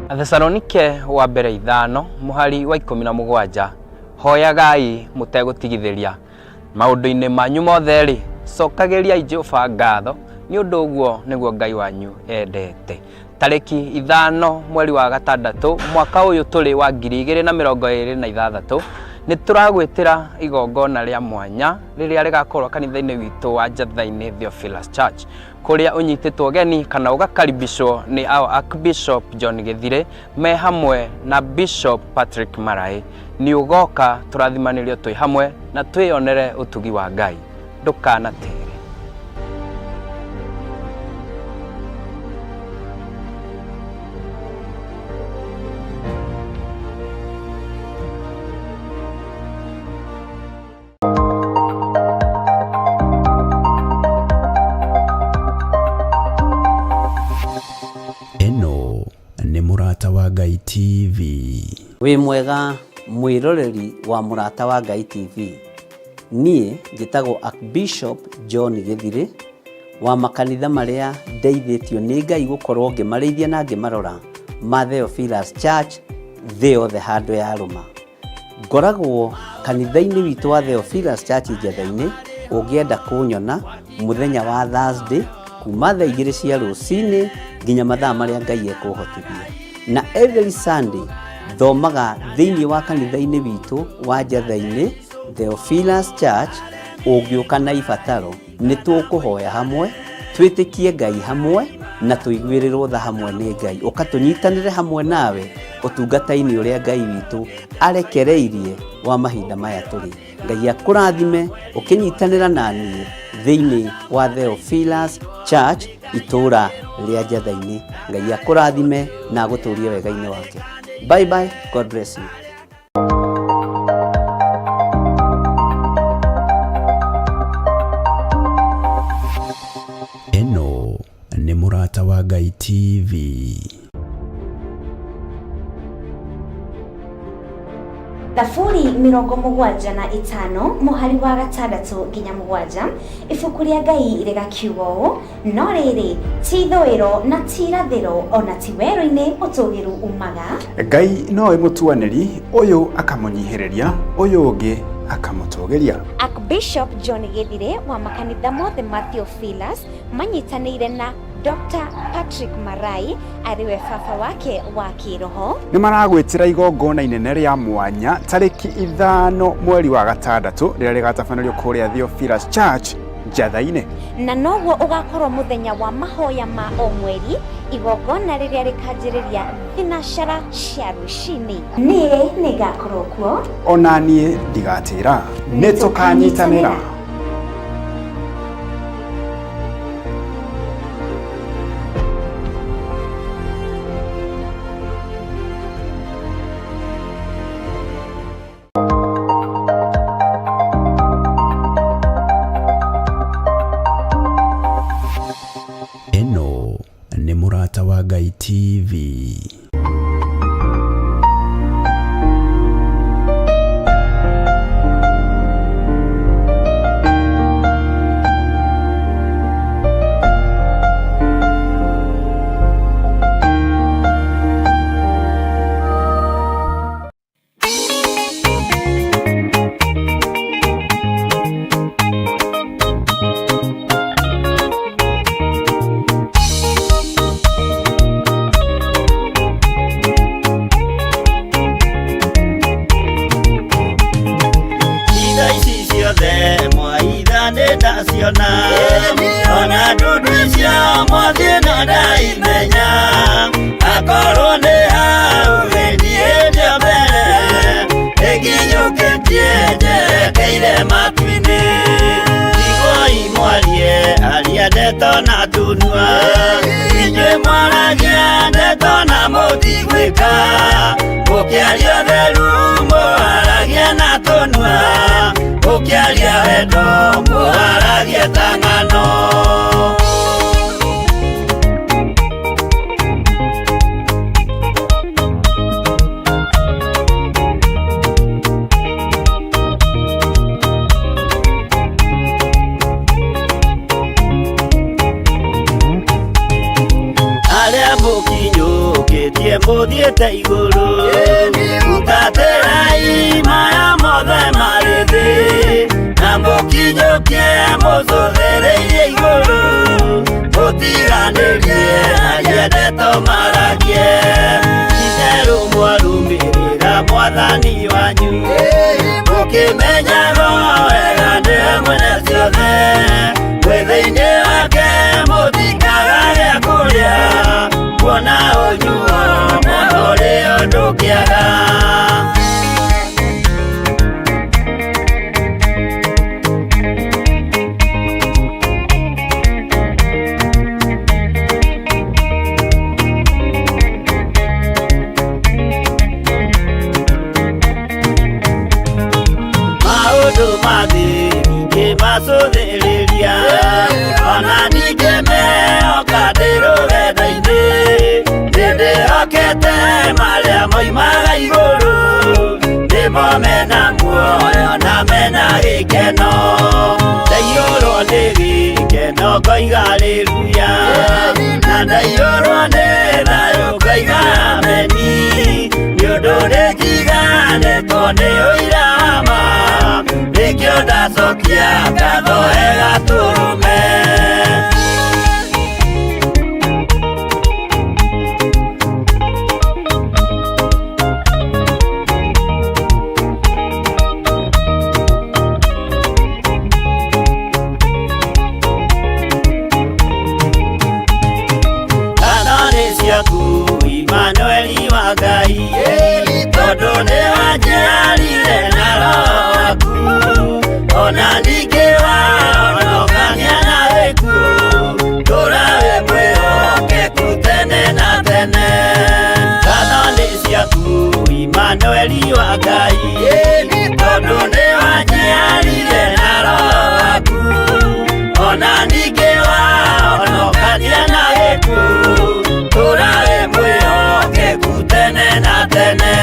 Athesalonike wa mbere 5 mũhari wa 17, hoyagai mũtegũtigithĩria. Maũndũ-inĩ manyu mothe-rĩ, cokagĩriai Jehova ngatho, nĩ ũndũ ũguo nĩguo Ngai wanyu endete. Tarĩki 5 mweri wa 6 mwaka ũyũ tũrĩ wa 2026, nĩ tũragwĩtĩra igongona rĩa mwanya rĩrĩa rĩgakorwo kanitha-inĩ witũ wa Njatha-inĩ Theophilus Church, kũrĩa ũnyitĩtwo ũgeni kana ũgakaribishwo nĩ our Archbishop John Gĩthirĩ me hamwe na Bishop Patrick Maraĩ. Nĩ ũgoka tũrathimanĩrio twĩ hamwe na twĩyonere ũtugi wa Ngai. Ndũkanatĩre. Ĩno nĩ Mũrata wa Ngai TV. Wĩ mwega mwĩroreri wa Mũrata wa Ngai TV. Niĩ njĩtagwo Archbishop John Gĩthirĩ wa makanitha marĩa ndeithĩtio nĩ Ngai gũkorwo ngĩmarĩithia na ngĩmarora ma Theophilus Church thĩ yothe handũ yarũma. Ngoragwo kanitha-inĩ witũ wa Theophilus Church Njetha-inĩ, ũngĩenda kũnyona mũthenya wa Thursday kuma thaa 2 cia rũcinĩ nginya mathaa marĩa Ngai ekũhotithia. Na every Sunday thomaga thĩinĩ wa kanitha-inĩ witũ wa Njetha-inĩ Theophilus Church, ũngĩũka na ibataro nĩ tũkũhoya hamwe, twĩtĩkie Ngai hamwe na tũiguĩrĩrwo tha hamwe nĩ Ngai. Ũka tũnyitanĩre hamwe nawe ũtungata-inĩ ũrĩa Ngai witũ arekereirie wa mahinda maya tũrĩ. Ngai akũrathime ũkĩnyitanĩra na niĩ thĩinĩ wa Theophilus Church itũũra rĩa Njatha-inĩ. Ngai akũrathime na agũtũrie wega-inĩ wake. Bye bye, God bless you. Ĩno nĩ Mũrata wa Ngai TV. Thaburi 75 mũhari wa 6 nginya 7, ibuku rĩa Ngai rĩgakiuga ũũ: no rĩrĩ, ti ithũĩro na ti irathĩro, ona ti werũ-inĩ ũtũgĩru umaga. Ngai nowe mũtuanĩri, ũyũ akamũnyihĩrĩria, ũyũ ũngĩ akamũtũgĩria. Archbishop John Gĩthirĩ wa makanitha mothe ma Theophilus manyitanĩire na Dr. Patrick Marai arĩ we baba wake wa kĩroho. Nĩ maragwĩtĩra igongona inene rĩa mwanya tarĩki 5 mweri wa 6 rĩrĩa rĩgatabanĩrio kũrĩa Theophilus Church Njatha-inĩ. Na noguo ũgakorwo mũthenya wa mahoya ma o mweri, igongona rĩrĩa rĩkanjĩrĩria thinacara cia rũcinĩ. Niĩ nĩngakorwo kuo. Ona niĩ ndigatĩra. Nĩ tũkanyitanĩra. Ĩno nĩ Mũrata wa Ngai TV. Itha ici ciothe mwaitha nĩ ndaciona, ona ndundu icio mwathiĩ no ndaimenya. Akorwo nĩ hau gĩthiĩ ndio mbere, ĩnginyũkĩtie njerekeire matu-inĩ. Iguai mwarie aria ndeto na tunua, inyuĩ mwaragia ndeto na mũtigwĩka. Mũkĩaria ũtheru mũharagia na tũnua, mũkĩaria wendo mũharagia ta ng'ano. Arĩa mũkinyũkĩtie Mũkinyũkĩtie mũthiĩte igũrũ. Hutatĩrai maya mothe marĩ thĩ, na mũkinyũkie mũcũthĩrĩirie igũrũ. Mũtiganĩrie aria ndeto maragie, itherũ mwarũmĩrĩra mwathani wanyu. Mũkĩmenyaga wega nĩwe mwene ciothe, mwĩ thĩinĩ wake mũtikaga gĩa kũrĩa, kuona ũnyuo na ũrĩo ndũngĩaga. Maũndũ ma thĩ ndingĩmacũthĩrĩria, ona ningĩ mehoka ndĩ rũgendo-inĩ, nĩndĩhokete marĩa moimaga igũrũ, nĩmo mena muoyo na mena gĩkeno. Ndaiyũrwo nĩ gĩkeno ngoiga haleluya, na ndaiyũrwo nĩ thayũ ngoiga ameni, nĩ ũndũ nĩnjiganĩtwo nĩ ũira wa ma, nĩkĩo ndacokia ngatho he Gatũrũme. Ngatho nĩ ciaku Imanueli wa Ngai, tondũ nĩwanjiarire na Roho waku, ona ningĩ wahonokania na gĩkuũ, ndũra wĩ mwĩhokeku tene na tene. Ngatho nĩ ciaku Imanueli wa Ngai, tondũ nĩwanjiarire na Roho waku, ona ningĩ wahonokania na gĩkuũ, ndũra wĩ mwĩhokeku tene na tene.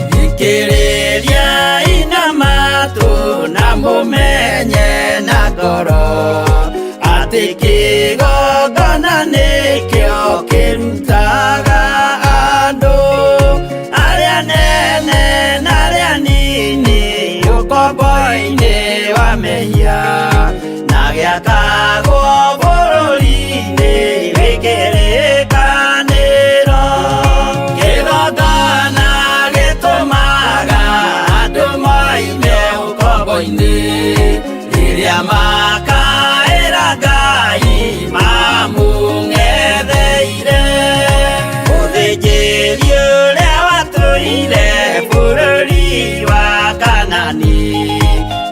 Thikĩrĩria ina matũ na mũmenye na ngoro, atĩ kĩgongona nĩkĩo kĩrutaga andũ arĩa nene na arĩa nini ũkombo-inĩ wa mehia, na gĩakagwo bũrũri-inĩ wĩ kĩrĩkanĩro. Kĩgongona gĩtũmaga andũ moime ũkombo-inĩ, rĩrĩa makaĩra Ngai mamũng'etheire. Mũthĩnjĩri ũrĩa watũire bũrũri wa Kanani,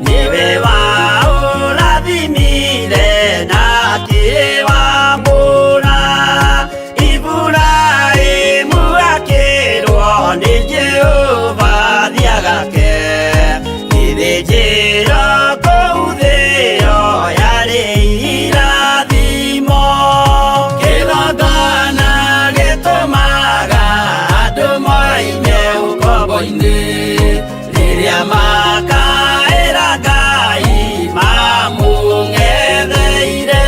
nĩwe waũrathimire na akĩwamũra. Iburahĩmu akĩrwo nĩ Jehova thiagake, gĩthĩnjĩro kũu thĩo yarĩ irathimo. Kĩgongona gĩtũmaga andũ moime ũkombo-inĩ, rĩrĩa makaĩra Ngai mamũng'etheire.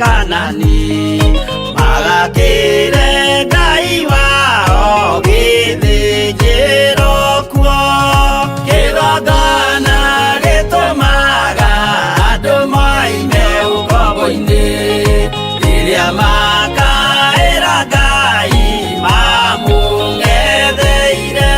Kanani magakĩre Ngai wao gĩthĩnjĩro kuo. Kĩgongona gĩtũmaga andũ moime ũkombo-inĩ rĩrĩa makaĩra Ngai mamũng'etheire.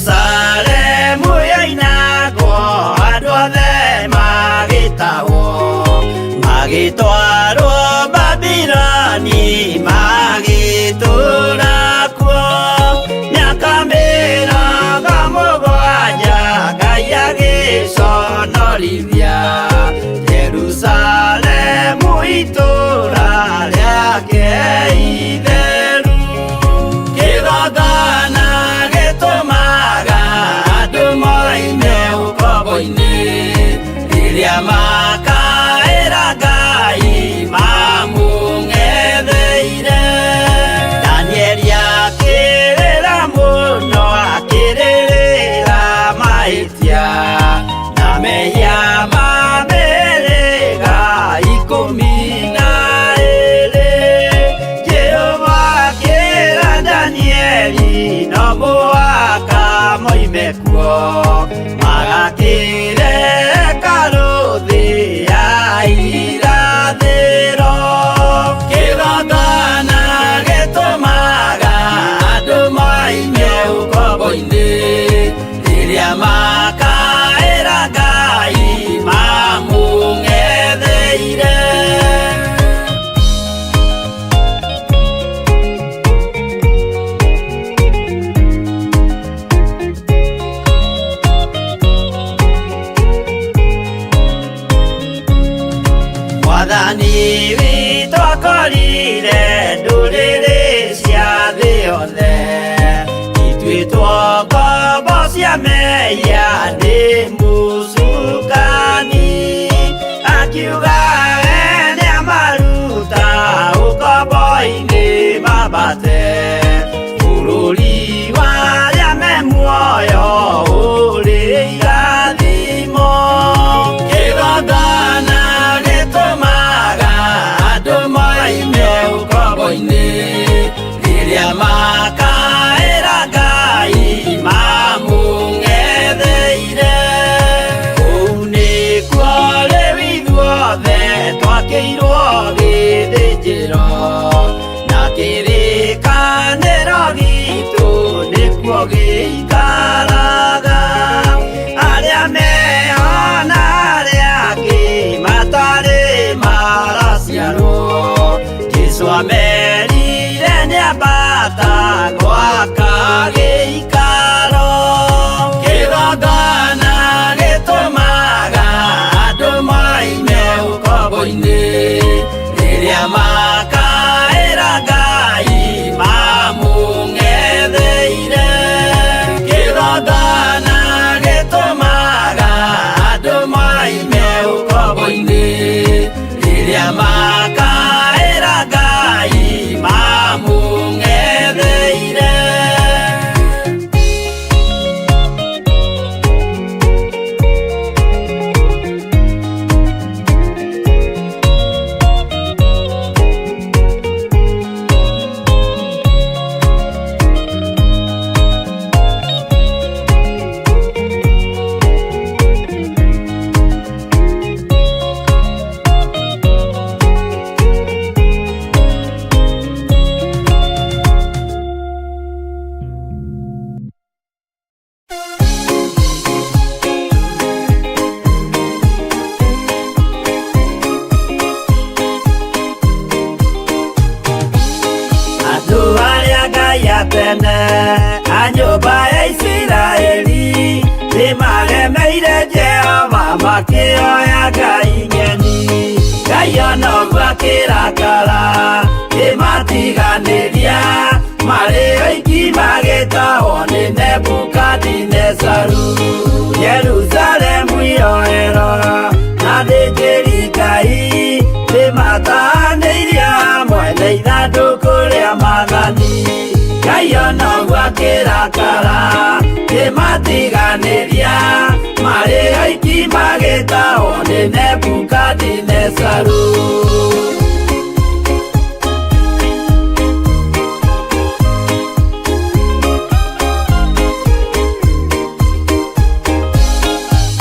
Jerusalemu yoinagwo andũ othe magĩtahwo magĩtwarwo Babiloni magĩtũũra kuo mĩaka 70 Ngai agĩconorithia Jerusalemu itũũra rĩake itheru. Kĩgongona gĩtũmaga andũ moime ũkombo-inĩ rĩrĩa makaĩra Ngai mamũng'etheire. Danieli akĩrĩra mũno akĩrĩrĩra mahĩtia na mehia ma mĩhĩrĩga 12. Jehova akĩra Danieli no mũhaka moime kuo magakĩre hekarũ thĩ ya irathĩro. Kĩgongona gĩtũmaga andũ moime ũkombo-inĩ rĩrĩa makaĩra Ngai mamũng'etheire. Mwathani witũ akorire ndũrĩrĩ cia thĩ yothe ituĩtwo ngombo cia mehia nĩ mũcukani akiuga we nĩamaruta ũkombo-inĩ mambate bũrũri wa arĩa me muoyo ũrĩ irathimo. Kĩgongona gĩtũmaga andũ moime ũkombo-inĩ rĩrĩa makaĩra Ngai mamũng'etheire. Kũu nĩkuo rĩu ithuothe twakĩirwo gĩthĩnjĩro na kĩrĩkanĩro gitũ nĩkuo gĩikaraga. Arĩa meho na arĩa angĩ matarĩ maraciarwo Jesũ amerire nĩambata gwaka gĩikaro. Kĩgongona gĩtũmaga andũ moime ũkombo-inĩ rĩrĩa makaĩra Ngai mamũng'etheire. Kĩgongona gĩtũmaga andũ moime ũkombo-inĩ rĩrĩa makaĩra Ngai mamũng'etheire. Andũ arĩa Ngai a tene a nyũmba ya Isiraeli nĩmaremeire Jehova makĩoya ngai ng'eni. Ngai ona ũguo akĩrakara kĩmatiganĩria marĩ oiki magĩtahwo nĩ Nebukadinezaru. Jerusalemu iroero na thĩnjĩri Ngai nĩmatahanĩirio. Kĩmatiganĩria marĩ oiki magĩtahwo nĩ Nebukadinezaru.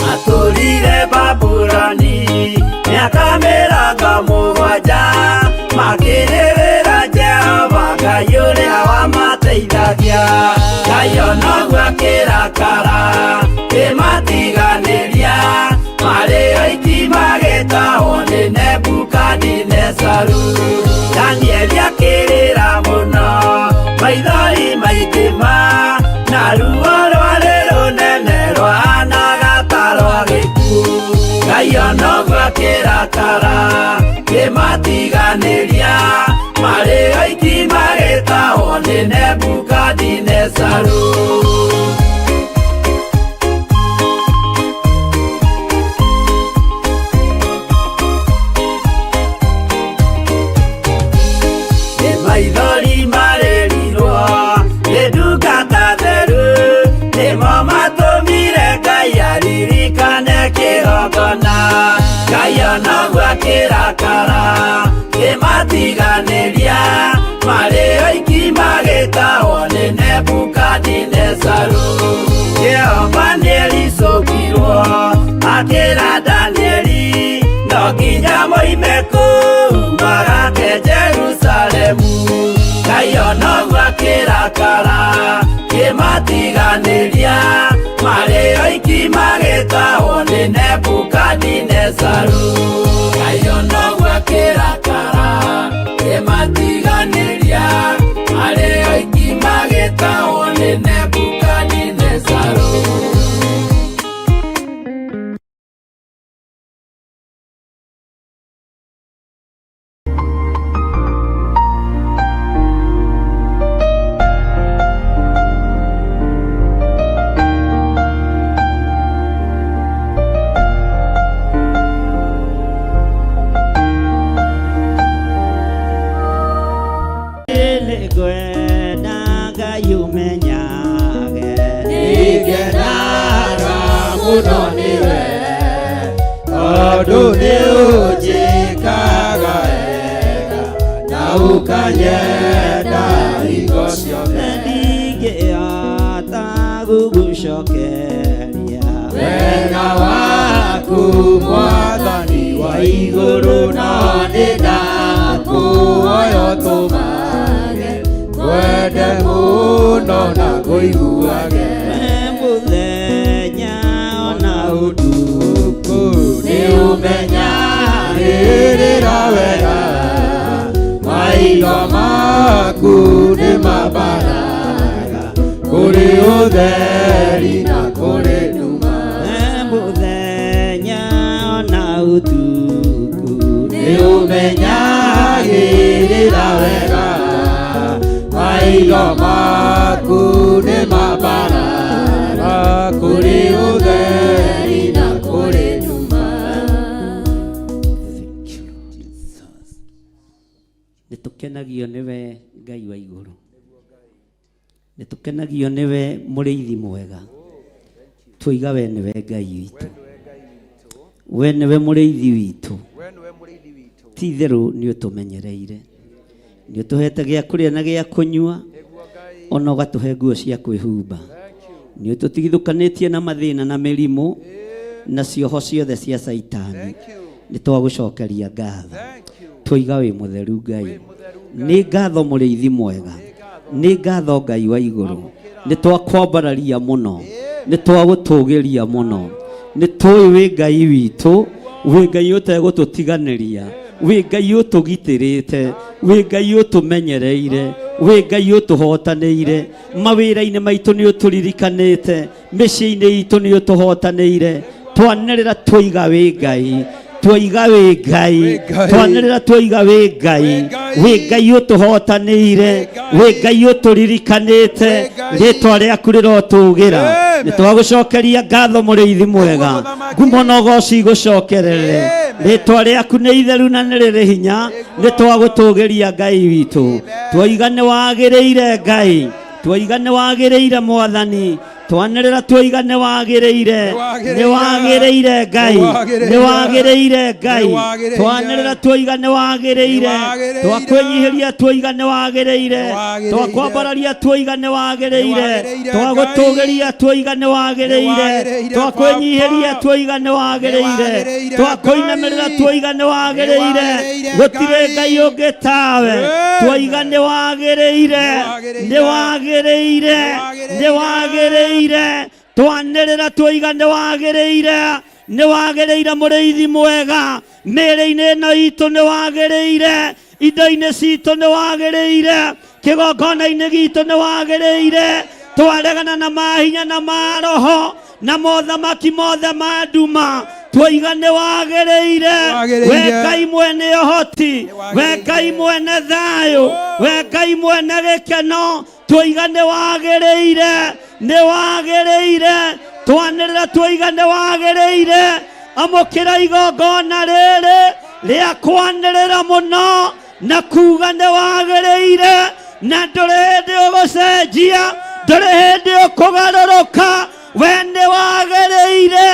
Matũrire Babuloni mĩaka 70 makĩrĩrĩra Jehova Ngai ũrĩa wamateithagia. Ngai onoguo akĩrakara kĩmatiganĩria marĩ oiki magĩtahwo nĩ Nebukadinezaru. Danieli akĩrĩra mũno maithori maingĩ ma na ruo rwarĩ rũnene rwahanaga ta rwa gĩkuũ. Ngai onoguo akĩrakara kĩmatiganĩria marĩ oiki magĩtahwo nĩ Nebukadinezaru. Nĩ maithori marĩrirwo nĩ ndungata theru nĩmo matũmire Ngai aririkane kĩgongona. Ngai onoguo akĩrakara kĩmatiganĩria marĩ oiki magĩtahwo nĩ Nebukadinezaru. Jehova nĩericũkirwo akĩra Danieli no nginya moime kũu magake Jerusalemu. Ngai onoguo akĩrakara kĩmatiganĩria marĩ oiki magĩtahwo nĩ Nebukadinezaru. Ngai onoguo akĩrakara kĩmatiganĩria marĩ oiki magĩtahwo nĩ Nebukadinezaru. Nĩngwenda Ngai ũmenyage Nĩngenaga mũno nĩwe tondũ nĩũnjĩkaga wega na ũkanyenda hingo ciothe. Ndingĩhota gũgũcokeria Wega waku Mwathani wa igũrũ no nĩndakũhoya ũtũmage ngwende mũno na ngũiguage. We mũthenya ona ũtukũ Nĩũmenyagĩrĩra wega maitho maku nĩmambaraga kũrĩ ũtheri na kũrĩ nduma. We mũthenya ona ũtukũ Nĩũmenyagĩrĩra wega maitho maku nĩmambaraga kũrĩ ũtheri na kũrĩ nduma. Thank you, Jesus. Nĩ tũkenagio nĩwe Ngai wa igũrũ. Nĩ tũkenagio nĩwe mũrĩithi mwega. Twoiga we nĩwe Ngai witũ. We nĩwe mũrĩithi witũ. Ti itherũ nĩ ũtũmenyereire. Nĩ ũtũhete gĩa kũrĩa na gĩa kũnyua ona ũgatũhe nguo cia kwĩhumba. Nĩ ũtũtigithũkanĩtie na mathĩna na mĩrimũ na cioho ciothe cia Caitani. Nĩ twagũcokeria ngatho. Twoiga wĩ mũtheru Ngai. Nĩ ngatho mũrĩithi mwega. Nĩ ngatho Ngai wa igũrũ. Nĩ twakwambararia mũno. Nĩ twagũtũgĩria mũno. Nĩ tũĩ wĩ Ngai witũ, wĩ Ngai ũtegũtũtiganĩria, wĩ Ngai ũtũgitĩrĩte, wĩ Ngai ũtũmenyereire, wĩ Ngai ũtũhotanĩire. Mawĩra-inĩ maitũ nĩ ũtũririkanĩte, mĩciĩ-inĩ itũ nĩ ũtũhotanĩire. Twanĩrĩra twoiga wĩ Ngai, twoiga wĩ Ngai, twanĩrĩra twoiga wĩ Ngai, wĩ Ngai ũtũhotanĩire, wĩ Ngai ũtũririkanĩte, rĩtwa rĩaku rĩrotũgĩra. Nĩ twagũcokeria ngatho mũrĩithi mwega, ngumo na ũgoci igũcokerere. Rĩtwa rĩaku nĩ itheru na nĩ rĩrĩ hinya, nĩ twagũtũgĩria Ngai witũ. Twoiga nĩ wagĩrĩire Ngai, twoiga nĩ wagĩrĩire Mwathani. Twanĩrĩra tuoiga nĩ wagĩrĩire, nĩ wagĩrĩire Ngai, nĩ wagĩrĩire Ngai. Twanĩrĩra tuoiga nĩ wagĩrĩire, twakwĩnyihĩria tuoiga nĩ wagĩrĩire, twakwambararia tuoiga nĩ wagĩrĩire, twagũtũgĩria tuoiga nĩ wagĩrĩire, twakwĩnyihĩria tuoiga nĩ wagĩrĩire, twakũinamĩrĩra tuoiga nĩ wagĩrĩire, gũtirĩ Ngai ũngĩ tawe, tuoiga nĩ wagĩrĩire, nĩ wagĩrĩire, nĩ wagĩrĩire. Twanĩrĩra tuoiga nĩ wagĩrĩire, nĩ wagĩrĩire mũrĩithi mwega, mĩĩrĩ-inĩ ĩno itũ nĩ wagĩrĩire, indo-inĩ citũ nĩ wagĩrĩire, kĩgongona-inĩ gitũ nĩ wagĩrĩire. Twaregana na mahinya na maroho na mothamaki mothe ma nduma, tuoiga nĩ wagĩrĩire. We Ngai mwene ũhoti, we Ngai mwene thayũ, we Ngai mwene gĩkeno, tuoiga nĩ wagĩrĩire, nĩ wagĩrĩire. Twanĩrĩra tuoiga nĩ wagĩrĩire. Amũkĩra igongona rĩrĩ rĩa kwanĩrĩra mũno na kuga nĩ wagĩrĩire, na ndũrĩ hĩndĩ ũgũcenjia, ndũrĩ hĩndĩ ũkũgarũrũka, we nĩ wagĩrĩire.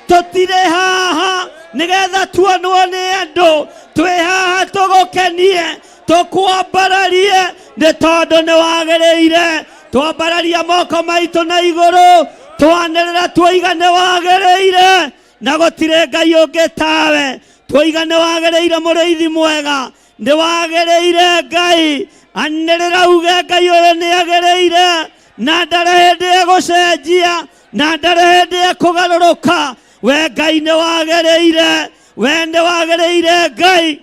Tũtirĩ haha nĩgetha tuonwo nĩ andũ, twĩ haha tũgũkenie, tũkwambararie, nĩ tondũ nĩ wagĩrĩire. Twambararia moko maitũ na igũrũ, twanĩrĩra tuoiga nĩ wagĩrĩire, na gũtirĩ Ngai ũngĩ tawe. Tuoiga nĩ wagĩrĩire mũrĩithi mwega, nĩ wagĩrĩire Ngai. Anĩrĩra uge Ngai ũyũ nĩ agĩrĩire, na ndarĩ hĩndĩ egũcenjia, na ndarĩ hĩndĩ ekũgarũrũka. We Ngai nĩ wagĩrĩire, we nĩ wagĩrĩire Ngai.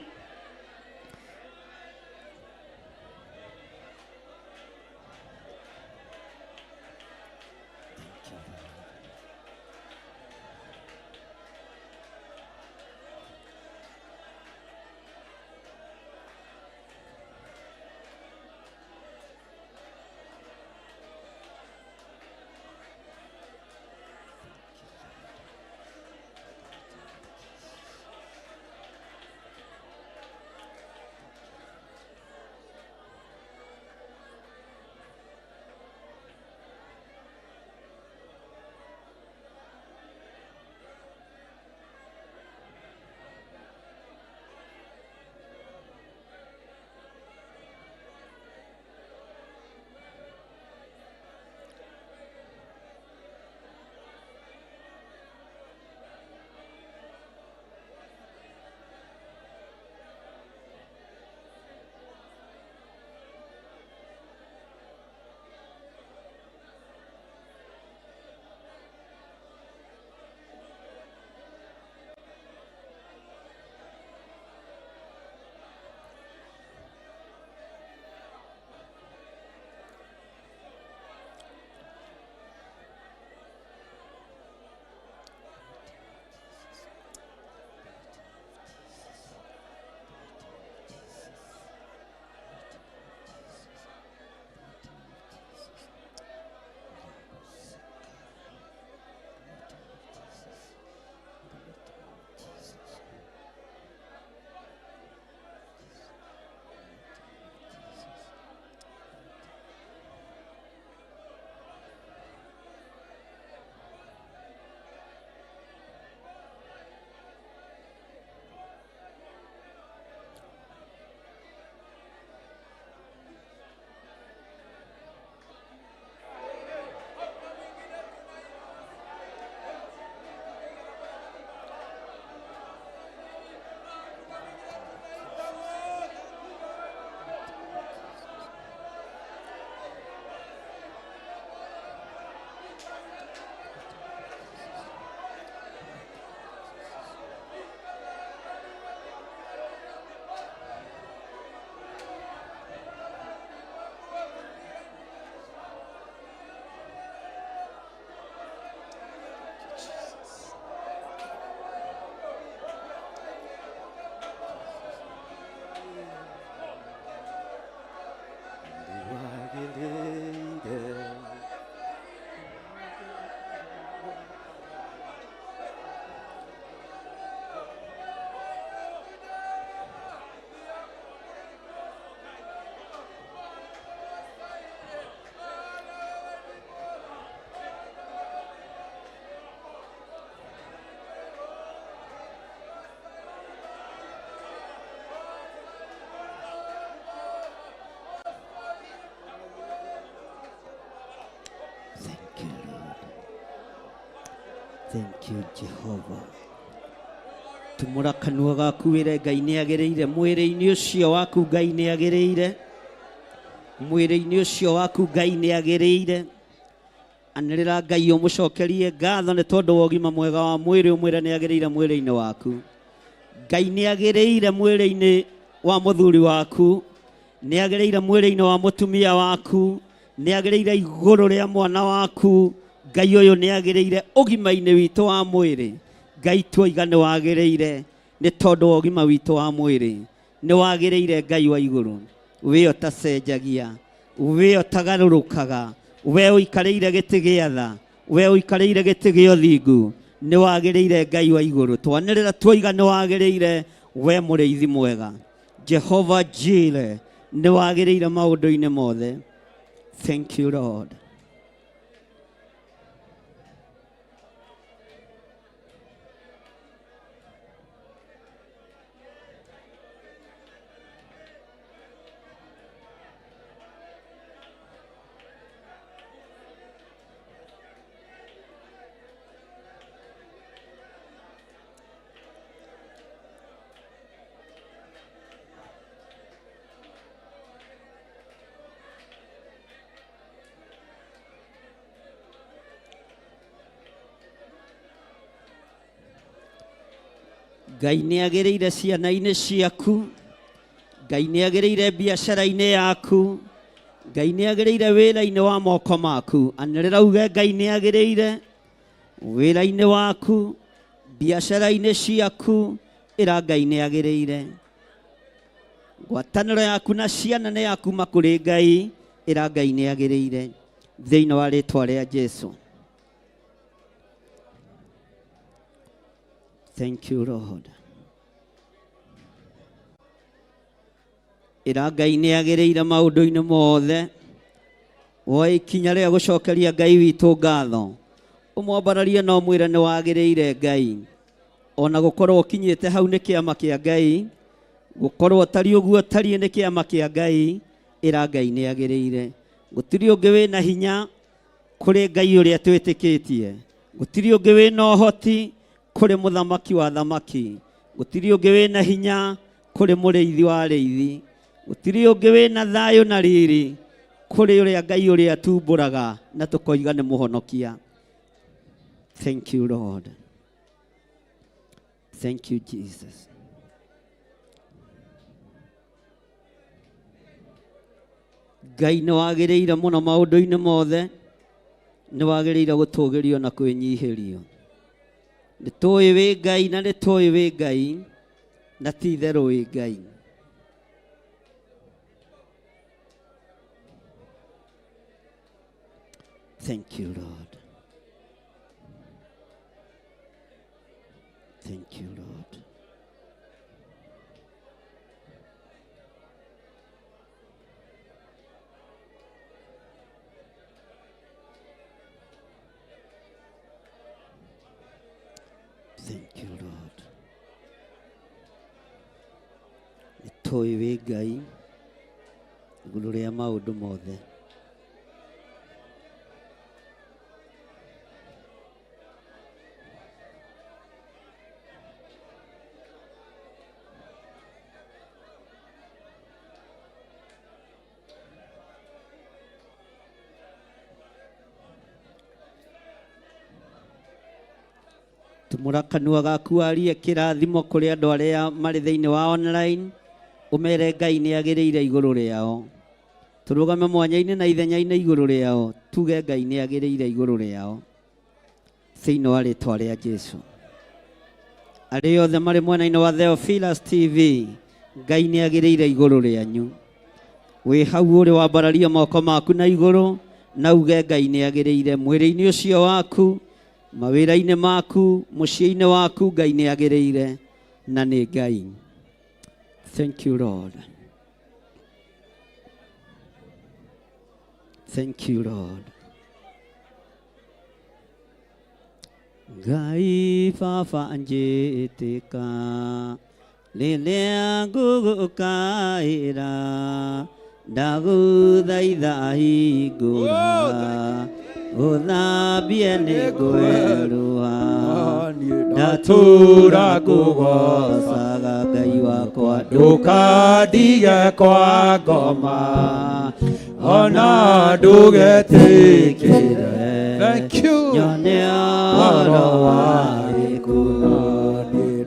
Thank you Jehova. Tumũra kanua gaku wĩre Ngai nĩ agĩrĩire mwĩrĩ-inĩ ũcio waku, Ngai nĩ agĩrĩire mwĩrĩ-inĩ ũcio waku, Ngai nĩ agĩrĩire. Anĩrĩra Ngai ũmũcokerie ngatho nĩ tondũ wa ũgima mwega wa mwĩrĩ, ũmwĩre nĩ agĩrĩire mwĩrĩ-inĩ waku. Ngai nĩ agĩrĩire mwĩrĩ-inĩ wa mũthuri waku, nĩ agĩrĩire mwĩrĩ-inĩ wa mũtumia waku, nĩ agĩrĩire igũrũ rĩa mwana waku. Ngai ũyũ nĩ agĩrĩire ũgima-inĩ witũ wa mwĩrĩ. Ngai tuoiga nĩ wagĩrĩire nĩ tondũ wa ũgima witũ wa mwĩrĩ. Nĩ wagĩrĩire Ngai wa igũrũ, we ũtacenjagia, we ũtagarũrũkaga, we ũikarĩire gĩtĩ gĩa tha, we ũikarĩire gĩtĩ gĩa ũthingu. Nĩ wagĩrĩire Ngai wa igũrũ. Twanĩrĩra tuoiga nĩ wagĩrĩire, we mũrĩithi mwega. Jehova Jireh, nĩ wagĩrĩire maũndũ-inĩ mothe. Thank you Lord. Ngai nĩ agĩrĩire ciana-inĩ ciaku, Ngai nĩ agĩrĩire biacara-inĩ yaku, Ngai nĩ agĩrĩire wĩra-inĩ wa moko maku. Anĩrĩra uge Ngai nĩ agĩrĩire wĩra-inĩ waku, biacara-inĩ ciaku, ĩra Ngai nĩ agĩrĩire. Ngwatanĩro yaku na ciana nĩ ya kuma kũrĩ Ngai, ĩra Ngai nĩ agĩrĩire thĩinĩ wa rĩtwa rĩa Jesu. Thank you Lord. Ĩra Ngai nĩ agĩrĩire maũndũ-inĩ mothe. Woe ikinya rĩa gũcokeria Ngai witũ ngatho. Ũmwambararie na ũmwĩre nĩ wagĩrĩire Ngai. Ona gũkorwo ũkinyĩte hau nĩ kĩama kĩa Ngai, gũkorwo ũtariĩ ũguo ũtariĩ nĩ kĩama kĩa Ngai, ĩra Ngai nĩ agĩrĩire. Gũtirĩ ũngĩ wĩna hinya kũrĩ Ngai ũrĩa twĩtĩkĩtie. Gũtirĩ ũngĩ wĩna ũhoti kũrĩ mũthamaki wa thamaki. Gũtirĩ ũngĩ wĩna hinya kũrĩ mũrĩithi wa arĩithi. Gũtirĩ ũngĩ wĩna thayũ na riri kũrĩ ũrĩa Ngai ũrĩa tumbũraga na tũkoiga nĩ mũhonokia. Thank you Lord. Thank you Jesus. Ngai nĩ wagĩrĩire mũno maũndũ-inĩ mothe, nĩ wagĩrĩire gũtũgĩrio na kwĩnyihĩrio. Nĩ tũĩ wĩ Ngai na nĩ tũĩ wĩ Ngai na ti itherũ wĩ Ngai. Thank you Lord. Thank you Lord. Thank you Lord. Nĩ tũĩ wĩ Ngai igũrũ rĩa maũndũ mothe. Tumũra kanua gaku warie kĩrathimo kũrĩ andũ arĩa marĩ thĩinĩ wa online, ũmere Ngai nĩ agĩrĩire igũrũ rĩao. Tũrũgame mwanya-inĩ na ithenya-inĩ igũrũ rĩao, tuge Ngai nĩ agĩrĩire igũrũ rĩao thĩinĩ wa rĩtwa rĩa Jesu. Arĩa othe marĩ mwena-inĩ wa Theophilus TV, Ngai nĩ agĩrĩire igũrũ rĩanyu. Wĩ hau ũrĩ wambararie moko maku na igũrũ na uge Ngai nĩ agĩrĩire mwĩrĩ-inĩ ũcio waku, mawĩra-inĩ maku, mũciĩ-inĩ waku, Ngai nĩ agĩrĩire na nĩ Ngai. Thank you Lord. Thank you Lord. Ngai baba njĩtĩka rĩrĩa ngũgũkaĩra ndagũthaitha hingũra Ũthambie nĩ ngwerũha. Ndatũra ngũgocaga Ngai wakwa. Ndũkandige kwa ngoma ona ndũgetĩkĩre. Thank you. Nyone ũhoro wa gĩkuũ,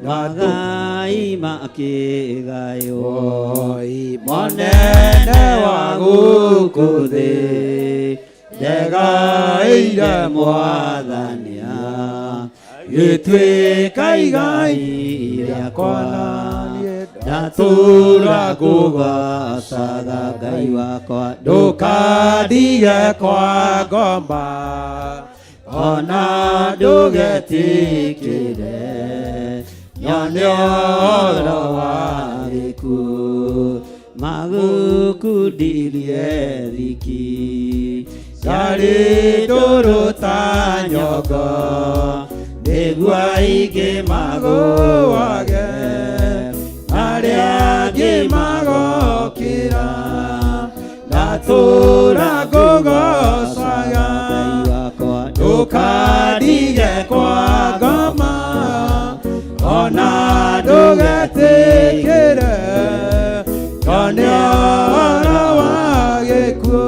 magai makĩgaywo, Monene wa gũkũ thĩ, ndegaĩire Mwathania, gĩtuĩka igai rĩakwa. Ndatũra ngũgocaga Ngai wakwa. Ndũkandige kwa ngoma ona ndũgetĩkĩre nyone ũhoro wa gĩkuũ, magũkundirie thiki yarĩ ndũrũ ta nyongo, nĩguo aingĩ magũage, arĩa angĩ magokĩra. Ndatũra ngũgocaga. Ngai wakwa. Ndũkandige kwa ngoma ona ndũgetĩkĩre nyone ũhoro wa gĩkuũ,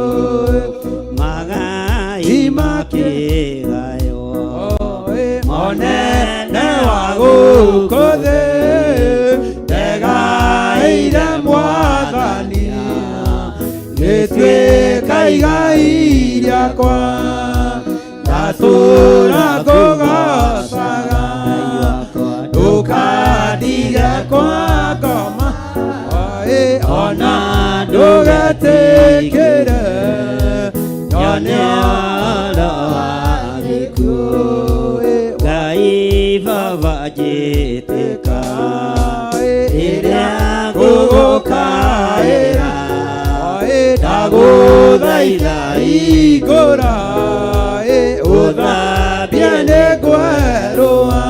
magai makĩgaywo, monene wa gũkũ thĩ, ndegaĩire Mwathani, gĩtuĩka igai rĩakwa. Ndatũra ngũgocaga. Ngai wakwa. Ndũkandige kwa ngoma ona ndũgetĩkĩre nyone ũhoro wa gĩkuũ. Ngai Baba, njĩtĩka rĩrĩa ngũgũkaĩra, ndagũthaitha igũra ũthambie nĩ ngwerũha.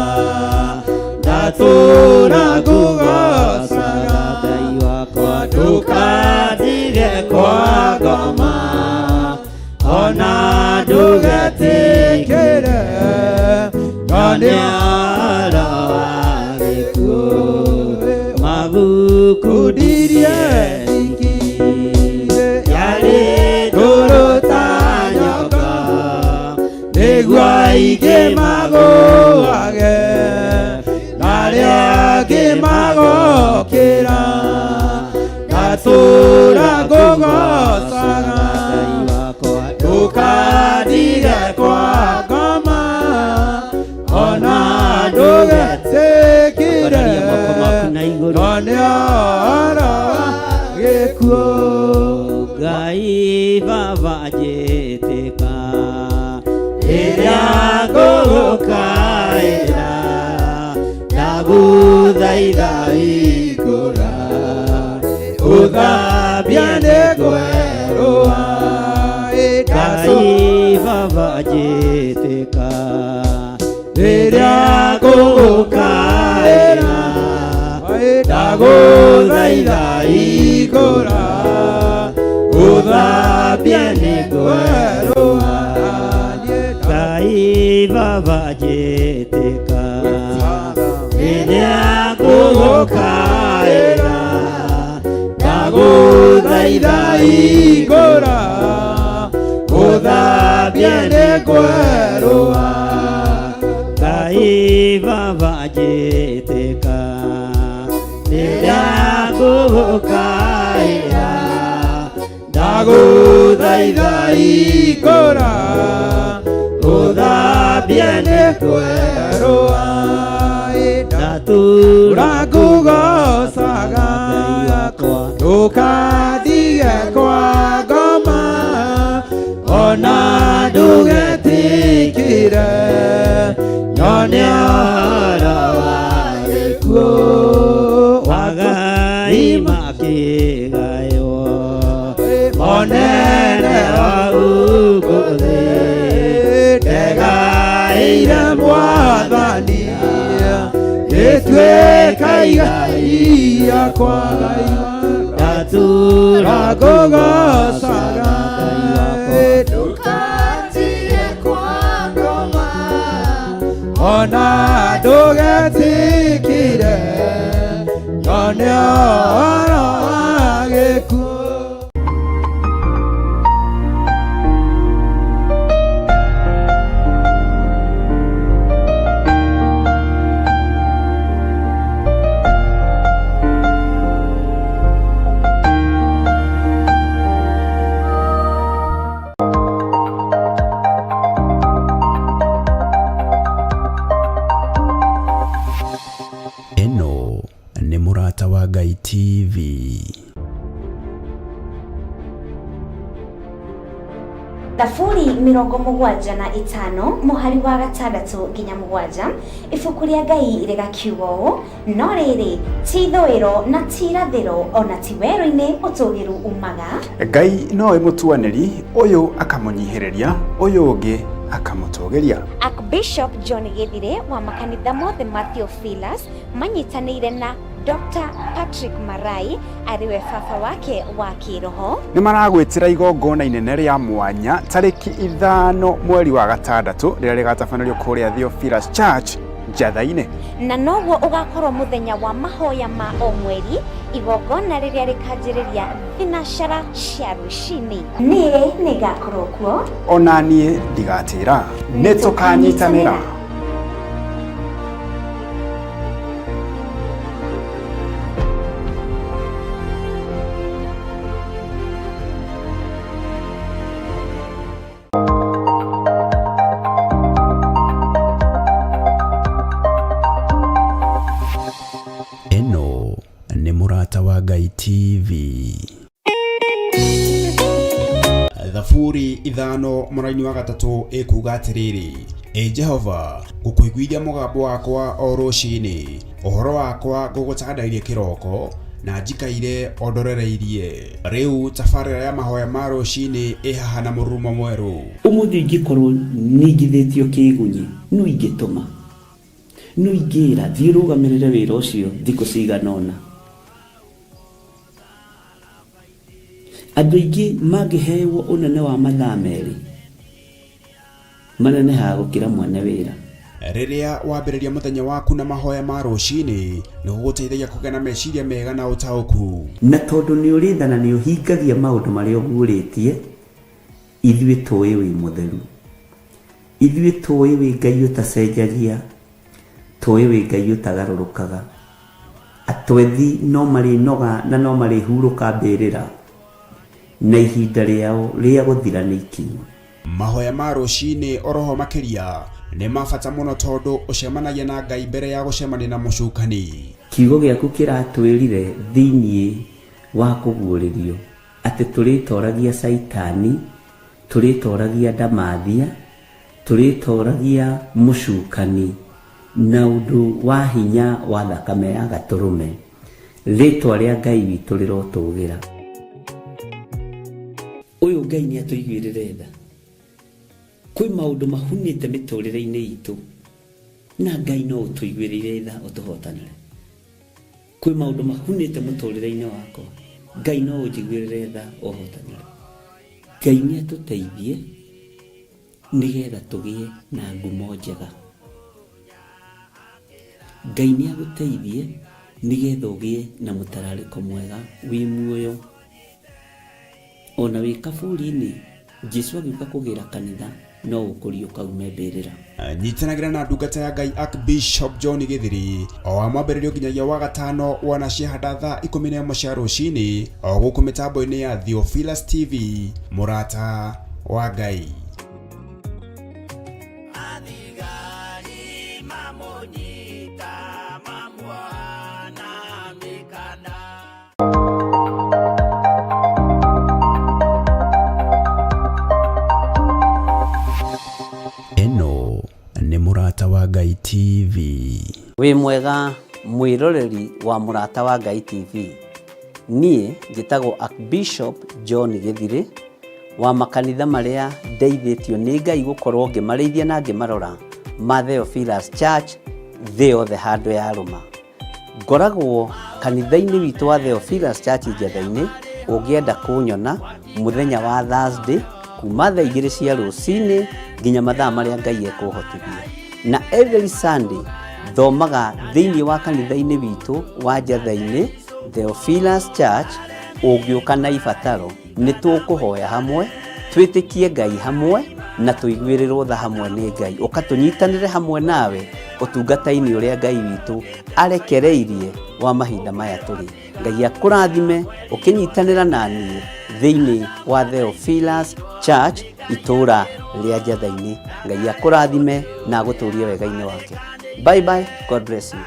Ndatũra ngũgocaga. Ngai wakwa. Ndũkandige kwa ngoma ona ndũgetĩkĩre nyone ũhoro wa gĩkuũ, magukundirie thiki yarĩ ndũrũ ta nyongo, nĩguo aingĩ magũage, arĩa angĩ magokĩra. Ndatũra ngũgocaga. Ngai wakwa. Ndũkandige kwa ngoma ona ndũgetĩkĩre Ambararia moko maku na igũrũ. Nyone ũhoro wa gĩkuũ. Ngai Baba, njĩtĩka rĩrĩa ngũgũkaĩra, ndagũthaitha igũra ũthambie nĩ ngwerũha. Ngai Baba, njĩtĩka Rĩrĩa ngũgũkaĩra, ndagũthaitha igũra ũthambie nĩ ngwerũha. Ngai Baba, njĩtĩka rĩrĩa ngũgũkaĩra, ndagũthaitha igũra ũthambie nĩ ngwerũha. Ngai Baba, njĩtĩka rĩrĩa ngũgũkaĩra, Ndagũthaitha igũra ũthambie nĩ ngwerũha. Ndatũra Ngũgocaga. Ngai wakwa. Ndũkandige kwa ngoma ona ndũgetĩkĩre nyone ũhoro wa gĩkuũ, magai makĩgaywo, monene wa gũkũ thĩ, ndegaĩire Mwathani, gĩtuĩka igai rĩakwa. Ndatũra Ngũgocaga. Ngai wakwa. Ndũkandige Ona ndũgetikire nyone ũhoro wa gĩkuũ. Ĩno nĩ Mũrata wa Ngai TV. Thaburi 75 mũhari wa 6 nginya 7, ibuku rĩa Ngai rĩgakiuga ũũ, no rĩrĩ, ti ithũĩro na ti irathĩro, ona ti werũ-inĩ ũtũgĩru umaga. Ngai nowe mũtuanĩri, ũyũ akamũnyihĩrĩria, ũyũ ũngĩ akamũtũgĩria. Archbishop John Gĩthirĩ wa makanitha mothe ma Theophilus manyitanĩire na Dr. Patrick Marai arĩ we baba wake wa kĩroho. Nĩ maragwĩtĩra igongona inene rĩa mwanya tarĩki 5 mweri wa 6 rĩrĩa rĩgatabanĩrio kũrĩa Theophilus Church Njatha-inĩ. Na noguo ũgakorwo mũthenya wa mahoya ma o mweri, igongona rĩrĩa rĩkanjĩrĩria thinacara cia rũcinĩ. Niĩ nĩngakorwo kuo. Ona niĩ ndigatĩra. Nĩ tũkanyitanĩra. Ĩno nĩ Mũrata wa Ngai TV. Thaburi 5 mũraini wa 3 ĩkuga atĩrĩrĩ, Ĩ Jehova, ngũkũiguithia mũgambo wakwa o rũcinĩ, ũhoro wakwa ngũgũtandairie kĩroko, na njikaire o ndorereirie. Rĩu tabarĩra ya mahoya ma rũcinĩ ĩ haha na mũrurumo mwerũ. Ũmũthĩ ingĩkorwo ningithĩtio kĩgunyi, no ingĩtũma, no ingĩra thiĩ ũrũgamĩrĩre wĩra ũcio thikũ cigana ũna. Andũ aingĩ mangĩhewo ũnene wa mathaa 2 manenehaga gũkĩra mwene wĩra. Rĩrĩa wambĩrĩria mũthenya waku na mahoya ma rũcinĩ, nĩ gũgũteithagia kũgĩa na meciria mega na ũtaũku. Na tondũ nĩ ũrĩ tha na nĩ ũhingagia maũndũ marĩa ũguũrĩtie, ithuĩ tũĩ wĩ mũtheru. Ithuĩ tũĩ wĩ Ngai ũtacenjagia, tũĩ wĩ Ngai ũtagarũrũkaga. Atwethi no marĩnoga na no marĩhurũka mbĩrĩra, na ihinda rĩao rĩa gũthira nĩ ikinyu. Mahoya ma rũcinĩ oroho makĩria nĩ ma bata mũno tondũ ũcemanagia na Ngai mbere ya gũcemania na mũcukani. Kiugo gĩaku kĩratwĩrire thĩinĩ wa kũguũrĩrio atĩ tũrĩtoragia Caitani, tũrĩtoragia ndamathia, tũrĩtoragia mũcukani na ũndũ wa hinya wa thakame ya gatũrũme. Rĩtwa rĩa Ngai witũ rĩrotũgĩra. Ũyũ Ngai nĩ atũiguĩrĩre tha. Kwĩ maũndũ mahunĩte mĩtũrĩre-inĩ itũ na Ngai no ũtũiguĩrĩire tha ũtũhotanĩre. Kwĩ maũndũ mahunĩte mũtũrĩre-inĩ wakwa, Ngai no ũnjiguĩrĩre tha ũhotanĩre. Ngai nĩ atũteithie nĩgetha tũgĩe na ngumo njega. Ngai nĩ agũteithie nĩgetha ũgĩe na mũtararĩko mwega wĩ muoyo. Ona wĩ kaburi-inĩ, Jesu agĩũka kũgĩra kanitha no ũkũriũka ume mbĩrĩra. Nyitanagĩra na ndungata ya Ngai Archbishop John Gĩthiri o wa mwambĩrĩrio nginyagia wa gatano wona ciahanda thaa 11 cia rũcinĩ o gũkũ mĩtambo-inĩ ya Theophilus TV, mũrata wa Ngai. Ĩno nĩ Mũrata wa Ngai TV. Wĩ mwega mwĩroreri wa Mũrata wa Ngai TV. Niĩ njĩtagwo Archbishop John Gĩthirĩ wa makanitha marĩa ndeithĩtio nĩ Ngai gũkorwo ngĩmarĩithia na ngĩmarora ma Theophilus Church thĩ yothe handũ ya rũma. Ngoragwo kanitha-inĩ witũ wa Theophilus Church Njatha-inĩ, ũngĩenda kũnyona mũthenya wa Thursday kuma thaa 2 cia rũcinĩ nginya mathaa marĩa Ngai ekũhotithia. Na every Sunday thomaga thĩinĩ wa kanitha-inĩ witũ wa Njatha-inĩ Theophilus Church. Ũngĩũka na ibataro nĩ tũkũhoya hamwe, twĩtĩkie Ngai hamwe na tũiguĩrĩrwo tha hamwe nĩ Ngai. Ũka tũnyitanĩre hamwe nawe ũtungata-inĩ ũrĩa Ngai witũ arekereirie wa mahinda maya tũrĩ. Ngai akũrathime ũkĩnyitanĩra na niĩ thĩinĩ wa Theophilus Church itũũra rĩa Njatha-inĩ. Ngai akũrathime na agũtũrie wega-inĩ wake. Bye bye, God bless you.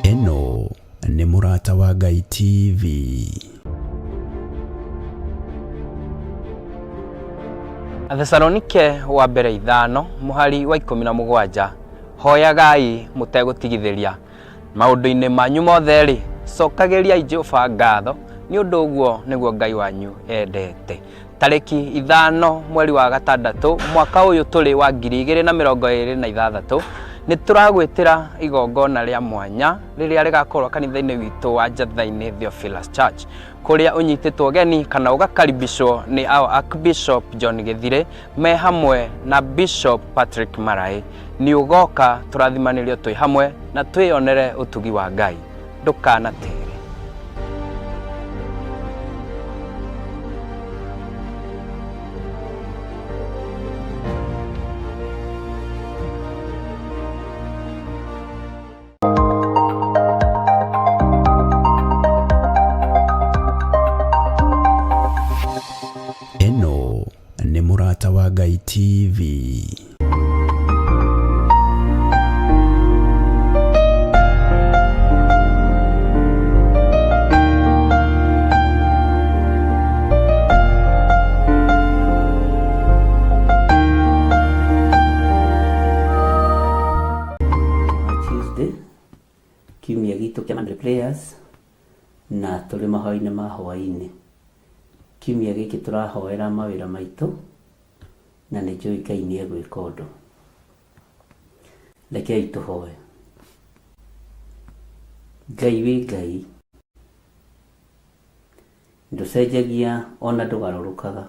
Ĩno nĩ Mũrata wa Ngai TV. Athesalonike wa mbere ithano mũhari wa 17, hoyagai mũtegũtigithĩria. Maũndũ-inĩ manyu mothe-rĩ, cokagĩriai Jehova ngatho, nĩ ũndũ ũguo nĩguo Ngai wanyu endete. Tarĩki 5 mweri wa 6 mwaka ũyũ tũrĩ wa 2026, nĩ tũragwĩtĩra igongona rĩa mwanya rĩrĩa rĩgakorwo kanitha-inĩ witũ wa Njatha-inĩ Theophilus Church, kũrĩa ũnyitĩtwo ũgeni kana ũgakaribishwo nĩ our Archbishop John Gĩthirĩ me hamwe na Bishop Patrick Maraĩ. Nĩ ũgoka tũrathimanĩrio twĩ hamwe na twĩyonere ũtugi wa Ngai. Ndũkanatere. Ĩno nĩ Mũrata wa Ngai TV. Tuesday kiumia gitũ kĩa Monday Prayers na tũrĩ mahoya-inĩ ma hwaĩ-inĩ. Kiumia gĩkĩ tũrahoera mawĩra maitũ na nĩ njũĩ Ngai nĩ egwĩka ũndũ. Rekei tũhoe. Ngai wĩ Ngai, ndũcenjagia ona ndũgarũrũkaga.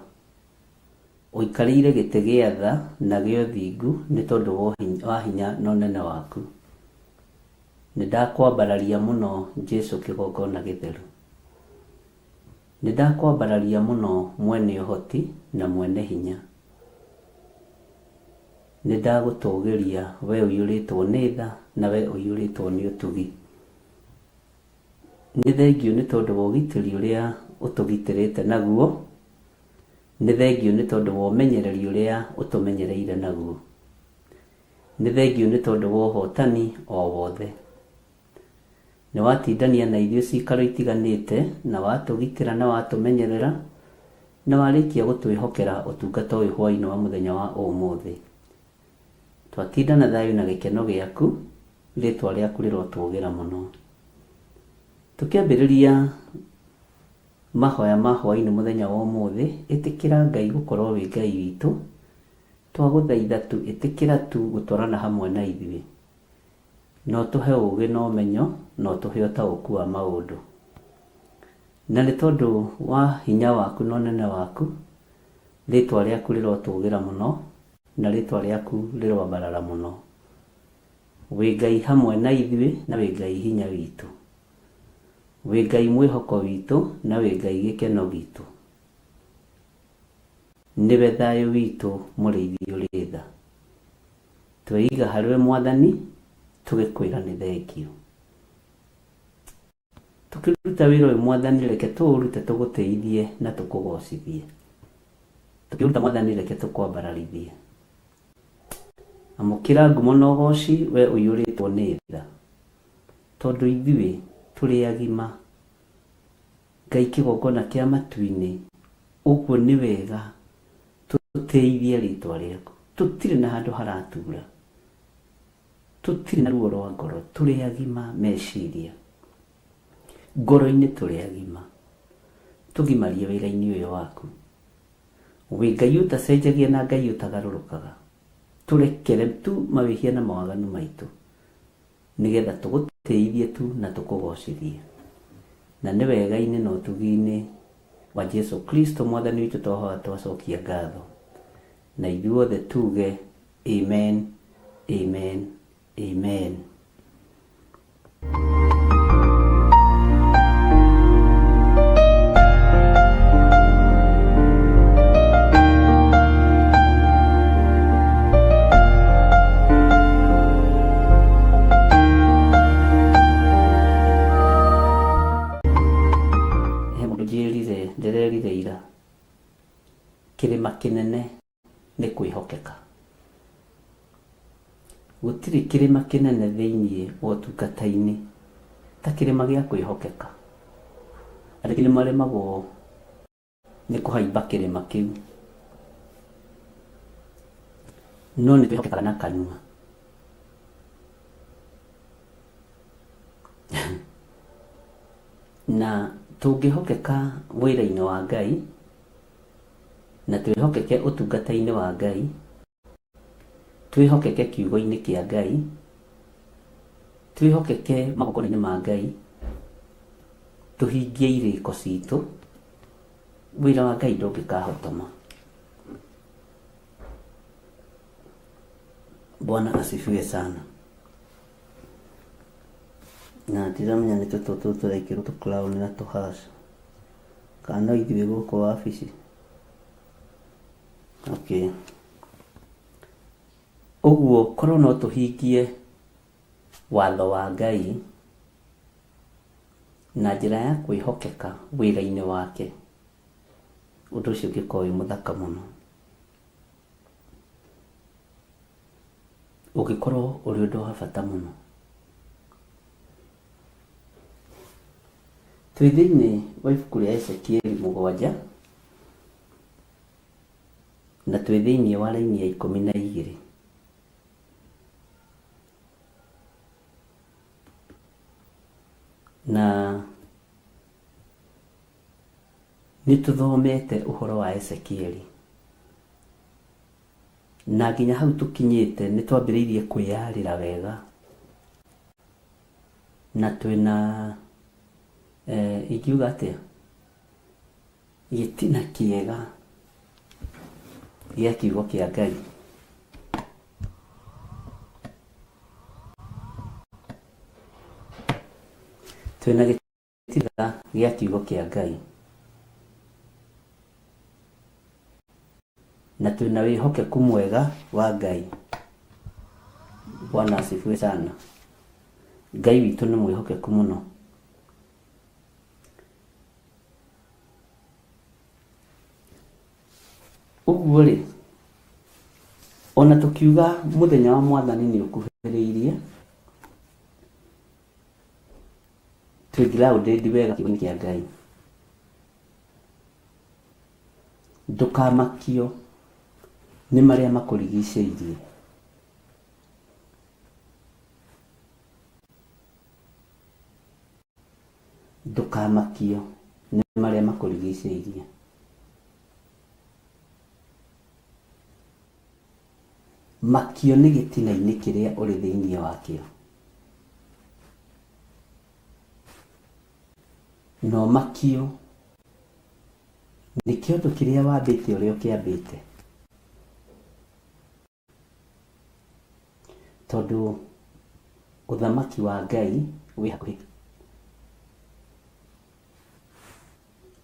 Ũikarĩire gĩtĩ gĩa tha na gĩa ũthingu nĩ tondũ wa hinya na ũnene waku. Nĩ ndakwambararia mũno Jesu kĩgongona gĩtheru. Nĩ ndakwambararia mũno mwene ũhoti na mwene hinya. Nĩ ndagũtũgĩria we ũiyũrĩtwo nĩ tha na we ũiyũrĩtwo nĩ ũtugi. Nĩ thengiũ nĩ tondũ wa ũgitĩri ũrĩa ũtũgitĩrĩte naguo. Nĩ thengiũ nĩ tondũ wa ũmenyereri ũrĩa ũtũmenyereire naguo. Nĩ thengiũ nĩ tondũ wa ũhotani o wothe. Nĩ watindania na ithuĩ cikaro itiganĩte na watũgitĩra na watũmenyerera na warĩkia gũtwĩhokera ũtungata ũyũ hwaĩ-inĩ wa mũthenya wa ũmũthĩ. Twatinda na thayũ na gĩkeno gĩaku, rĩtwa rĩaku rĩrotũgĩra mũno. Tũkĩambĩrĩria mahoya ma hwaĩ-inĩ mũthenya wa ũmũthĩ, ĩtĩkĩra Ngai gũkorwo wĩ Ngai witũ, twagũthaitha tu ĩtĩkĩra tu gũtwarana hamwe na ithuĩ. Na ũtũhe ũũgĩ na ũmenyo na ũtũhe ũtaũku wa maũndũ. Na nĩ tondũ wa hinya waku na ũnene waku, rĩtwa rĩaku rĩrotũgĩra mũno na rĩtwa rĩaku rĩroambarara mũno. Wĩ Ngai hamwe na ithuĩ na wĩ Ngai hinya witũ. Wĩ Ngai mwĩhoko witũ na wĩ Ngai gĩkeno gitũ. Nĩwe thayũ witũ mũrĩithi ũrĩ tha. Tweiga harĩwe Mwathani tũgĩkwĩra nĩ thengiũ. Tũkĩruta wĩra ũyũ Mwathani reke tũũrute tũgũtĩithie na tũkũgocithie. Tũkĩũruta Mwathani reke tũkwambararithie. Amũkĩra ngumo na ũgoci we ũiyũrĩtwo nĩ tha. Tondũ ithuĩ tũrĩ agima Ngai kĩgongona kĩa matu-inĩ, ũguo nĩ wega tũtĩithie rĩtwa rĩaku. Tũtirĩ na handũ haratura, tũtirĩ na ruo rwa ngoro, tũrĩ agima meciria, ngoro-inĩ tũrĩ agima. Tũgimarie wĩra-inĩ ũyũ waku. Wĩ Ngai ũtacenjagia na Ngai ũtagarũrũkaga. Tũrekere tu mawĩhia na mawaganu maitũ, nĩgetha tũgũtĩithie tu na tũkũgocithie. Na nĩ wega-inĩ na ũtugi-inĩ wa Jesu Kristo mwathani witũ twahoya twacokia ngatho na ithuothe tuge amen amen amen. He mũndũ njĩrire ndĩrerire ira kĩrĩma kĩnene nĩ kwĩhokeka. Gũtirĩ kĩrĩma kĩnene thĩinĩ wa ũtungata-inĩ ta kĩrĩma gĩa kwĩhokeka. Andũ aingĩ nĩ maremagwo nĩ kũhaimba kĩrĩma kĩu, no nĩ twĩhokekaga na kanua. Na tũngĩhokeka wĩra-inĩ wa Ngai, na twĩhokeke ũtungata-inĩ wa Ngai, twĩhokeke kiugo-inĩ kĩa Ngai, twĩhokeke magongona-inĩ ma Ngai, tũhingie irĩko citũ, wĩra wa Ngai ndũngĩkahotoma. Bwana asifiwe sana. Na ndiramenya nĩ tũtũ tũtũ tũrekĩrwo tũ clown na tũ hash kana no ithuĩ gũkũ wabici. Okay. Ũguo korwo no tũhingie watho wa Ngai na njĩra ya kwĩhokeka wĩra-inĩ wake, ũndũ ũcio ũngĩkorwo wĩ mũthaka mũno. Ũngĩkorwo ũrĩ ũndũ wa bata mũno. Twĩ thĩinĩ wa ibuku rĩa Ezekieli 7 na twĩ thĩinĩ wa raini ya 12. Na nĩ tũthomete ũhoro wa Ezekieli na nginya hau tũkinyĩte nĩ twambĩrĩirie kwĩyarĩra wega na twĩna ingiuga atĩa gĩtina kĩega gĩa kiugo kĩa Ngai. Twĩna gĩtina gĩa kiugo kĩa Ngai na twĩna wĩhokeku mwega wa Ngai. Bwana asifiwe sana. Ngai witũ nĩ mwĩhokeku mũno. Ũguo rĩ, ona tũkiuga mũthenya wa mwathani nĩ ũkuhĩrĩirie, twĩ grounded wega kiugo-inĩ kĩa Ngai. Ndũkamakio nĩ marĩa makũrigicĩirie. Ndũkamakio nĩ marĩa makũrigicĩirie. Makio nĩ gĩtina-inĩ kĩrĩa ũrĩ thĩinĩ wakĩo. Na ũmakio nĩ kĩondo kĩrĩa wambĩte ũrĩa ũkĩambĩte. Tondũ ũthamaki wa Ngai wĩ hakuhĩ.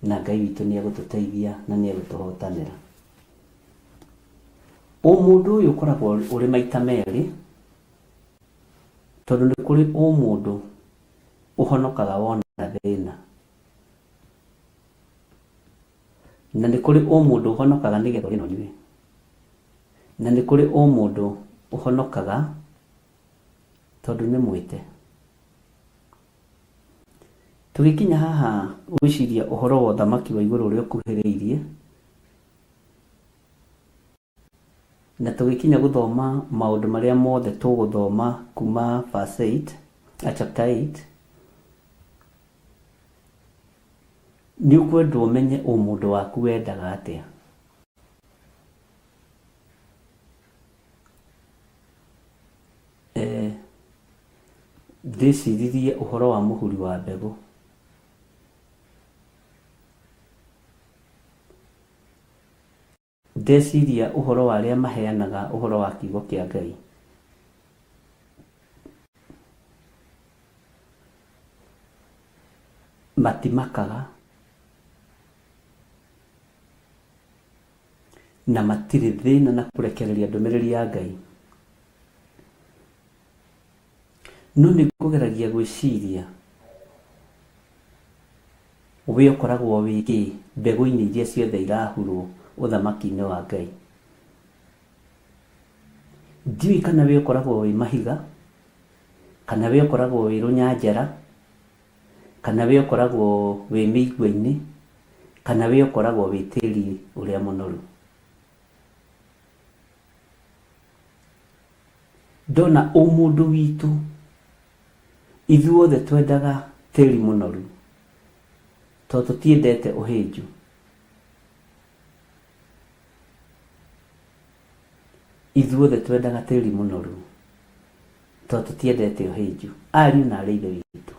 Na Ngai witũ nĩ egũtũteithia na nĩ egũtũhotanĩra. Ũmũndũ ũyũ ũkoragwo ũrĩ maita merĩ, tondũ nĩ kũrĩ ũmũndũ ũhonokaga wona thĩna. Na nĩ kũrĩ ũmũndũ ũhonokaga nĩgetha ũrĩe na ũnyue. Na nĩ kũrĩ ũmũndũ ũhonokaga tondũ nĩ mwĩte. Tũgĩkinya haha gwĩciria ũhoro wa ũthamaki wa igũrũ ũrĩa ũkuhĩrĩirie, na tũgĩkinya gũthoma maũndũ marĩa mothe tũgũthoma kuma verse 8, chapter 8, nĩ ũkwendwo ũmenye ũmũndũ waku wendaga atĩa. Ndĩciririe ũhoro wa mũhuri wa mbegũ. Ndeciria ũhoro wa arĩa maheanaga ũhoro wa kiugo kĩa Ngai. Matimakaga na matirĩ thĩna na kũrekereria ndũmĩrĩri ya Ngai. No nĩ ngũgeragia gwĩciria we ũkoragwo wĩ kĩ mbegũ-inĩ iria ciothe irahurwo ũthamaki-inĩ wa Ngai. Ndiũĩ kana we ũkoragwo wĩ mahiga, kana we ũkoragwo wĩ rũnyanjara, kana we ũkoragwo wĩ mĩigua-inĩ, kana we ũkoragwo wĩ tĩri ũrĩa mũnoru. Ndona ũmũndũ witũ, ithuothe twendaga tĩri mũnoru, tondũ tũtiendete ũhĩnju. Ithuothe twendaga tĩri mũnoru, tondũ tũtiendete ũhĩnju. Ariũ na aarĩ a Ithe witũ.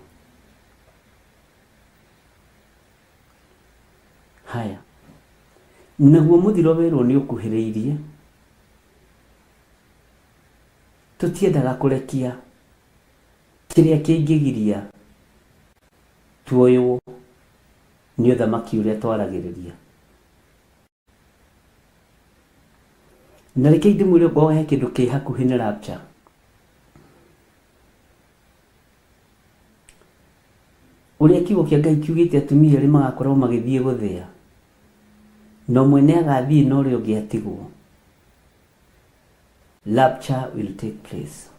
Haya. Naguo mũthiro werwo nĩ ũkuhĩrĩirie, tũtiendaga kũrekia kĩrĩa kĩngĩgiria tuoywo nĩ ũthamaki ũrĩa twaragĩrĩria. Na rekei ndĩmwĩre okorwo he kĩndũ kĩ hakuhĩ nĩ rapture. Ũrĩa kiugo kĩa Ngai kiugĩte atumia erĩ magakorwo magĩthiĩ gũthĩa, na ũmwe nĩ agathiĩ na ũrĩa ũngĩ atigwo. Rapture will take place.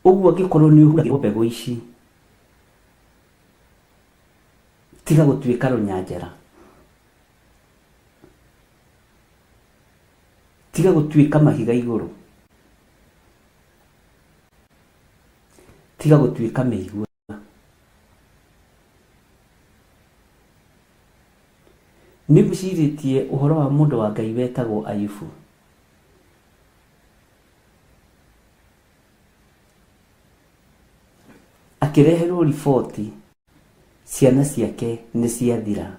Ũguo angĩkorwo nĩ ũhuragĩrwo mbegũ ici, tiga gũtuĩka rũnyanjara. Tiga gũtuĩka mahiga igũrũ. Tiga gũtuĩka mĩigua. Nĩ ngwĩcirĩtie ũhoro wa mũndũ wa Ngai wetagwo Ayubu. Akĩreherwo riboti ciana ciake nĩ ciathira.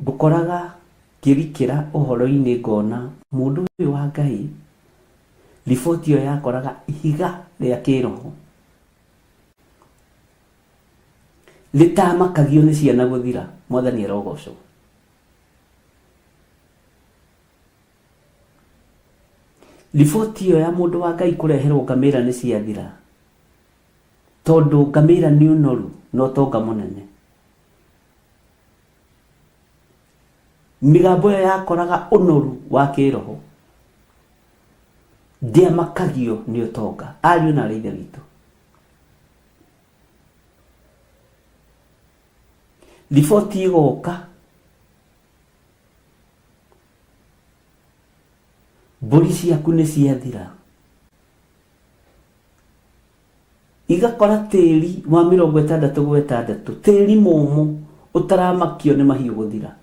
Ngũkoraga ngĩrikĩra ũhoro-inĩ ngona mũndũ ũyũ wa Ngai, riboti ĩyo yakoraga ihiga rĩa kĩroho rĩtamakagio nĩ ciana gũthira. Mwathani arogocwo. Riboti ĩyo ya mũndũ wa Ngai kũreherwo ngamĩra nĩ ciathira, tondũ ngamĩra nĩ ũnoru na ũtonga mũnene. Mĩgambo ĩyo yakoraga ũnoru wa kĩroho, ndĩamakagio nĩ ũtonga. Ariũ na aarĩ a Ithe witũ, riboti ĩgoka mbũri ciaku nĩ ciathira, igakora tĩri wa 60 gwa 60, tĩri mũmũ ũtaramakio nĩ mahiũ gũthira.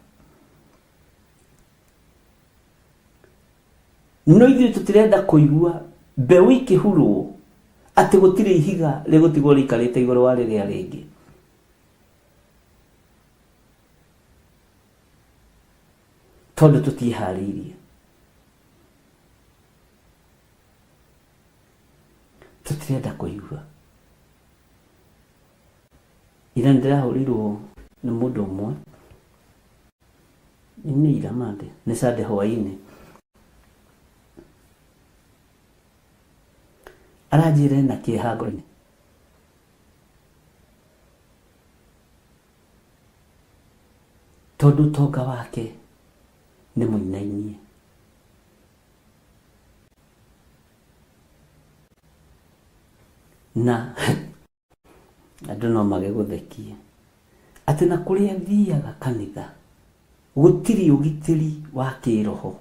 No ithuĩ tũtirenda kũigua mbeũ ikĩhurwo atĩ gũtirĩ ihiga rĩgũtigwo rĩikarĩte igũrũ wa rĩrĩa rĩngĩ. Tondũ tũtiĩharĩirie. Tũtirenda kũigua. Ira nĩndĩrahũrĩirwo nĩ mũndũ ũmwe, nĩ ira Monday, nĩ Sunday hwainĩ. Aranjĩra ena kĩeha ngoro-inĩ. Tondũ ũtonga wake nĩ mũinainie. Na andũ no magĩgũthekie atĩ na kũrĩa thiaga kanitha gũtirĩ ũgitĩri wa kĩroho.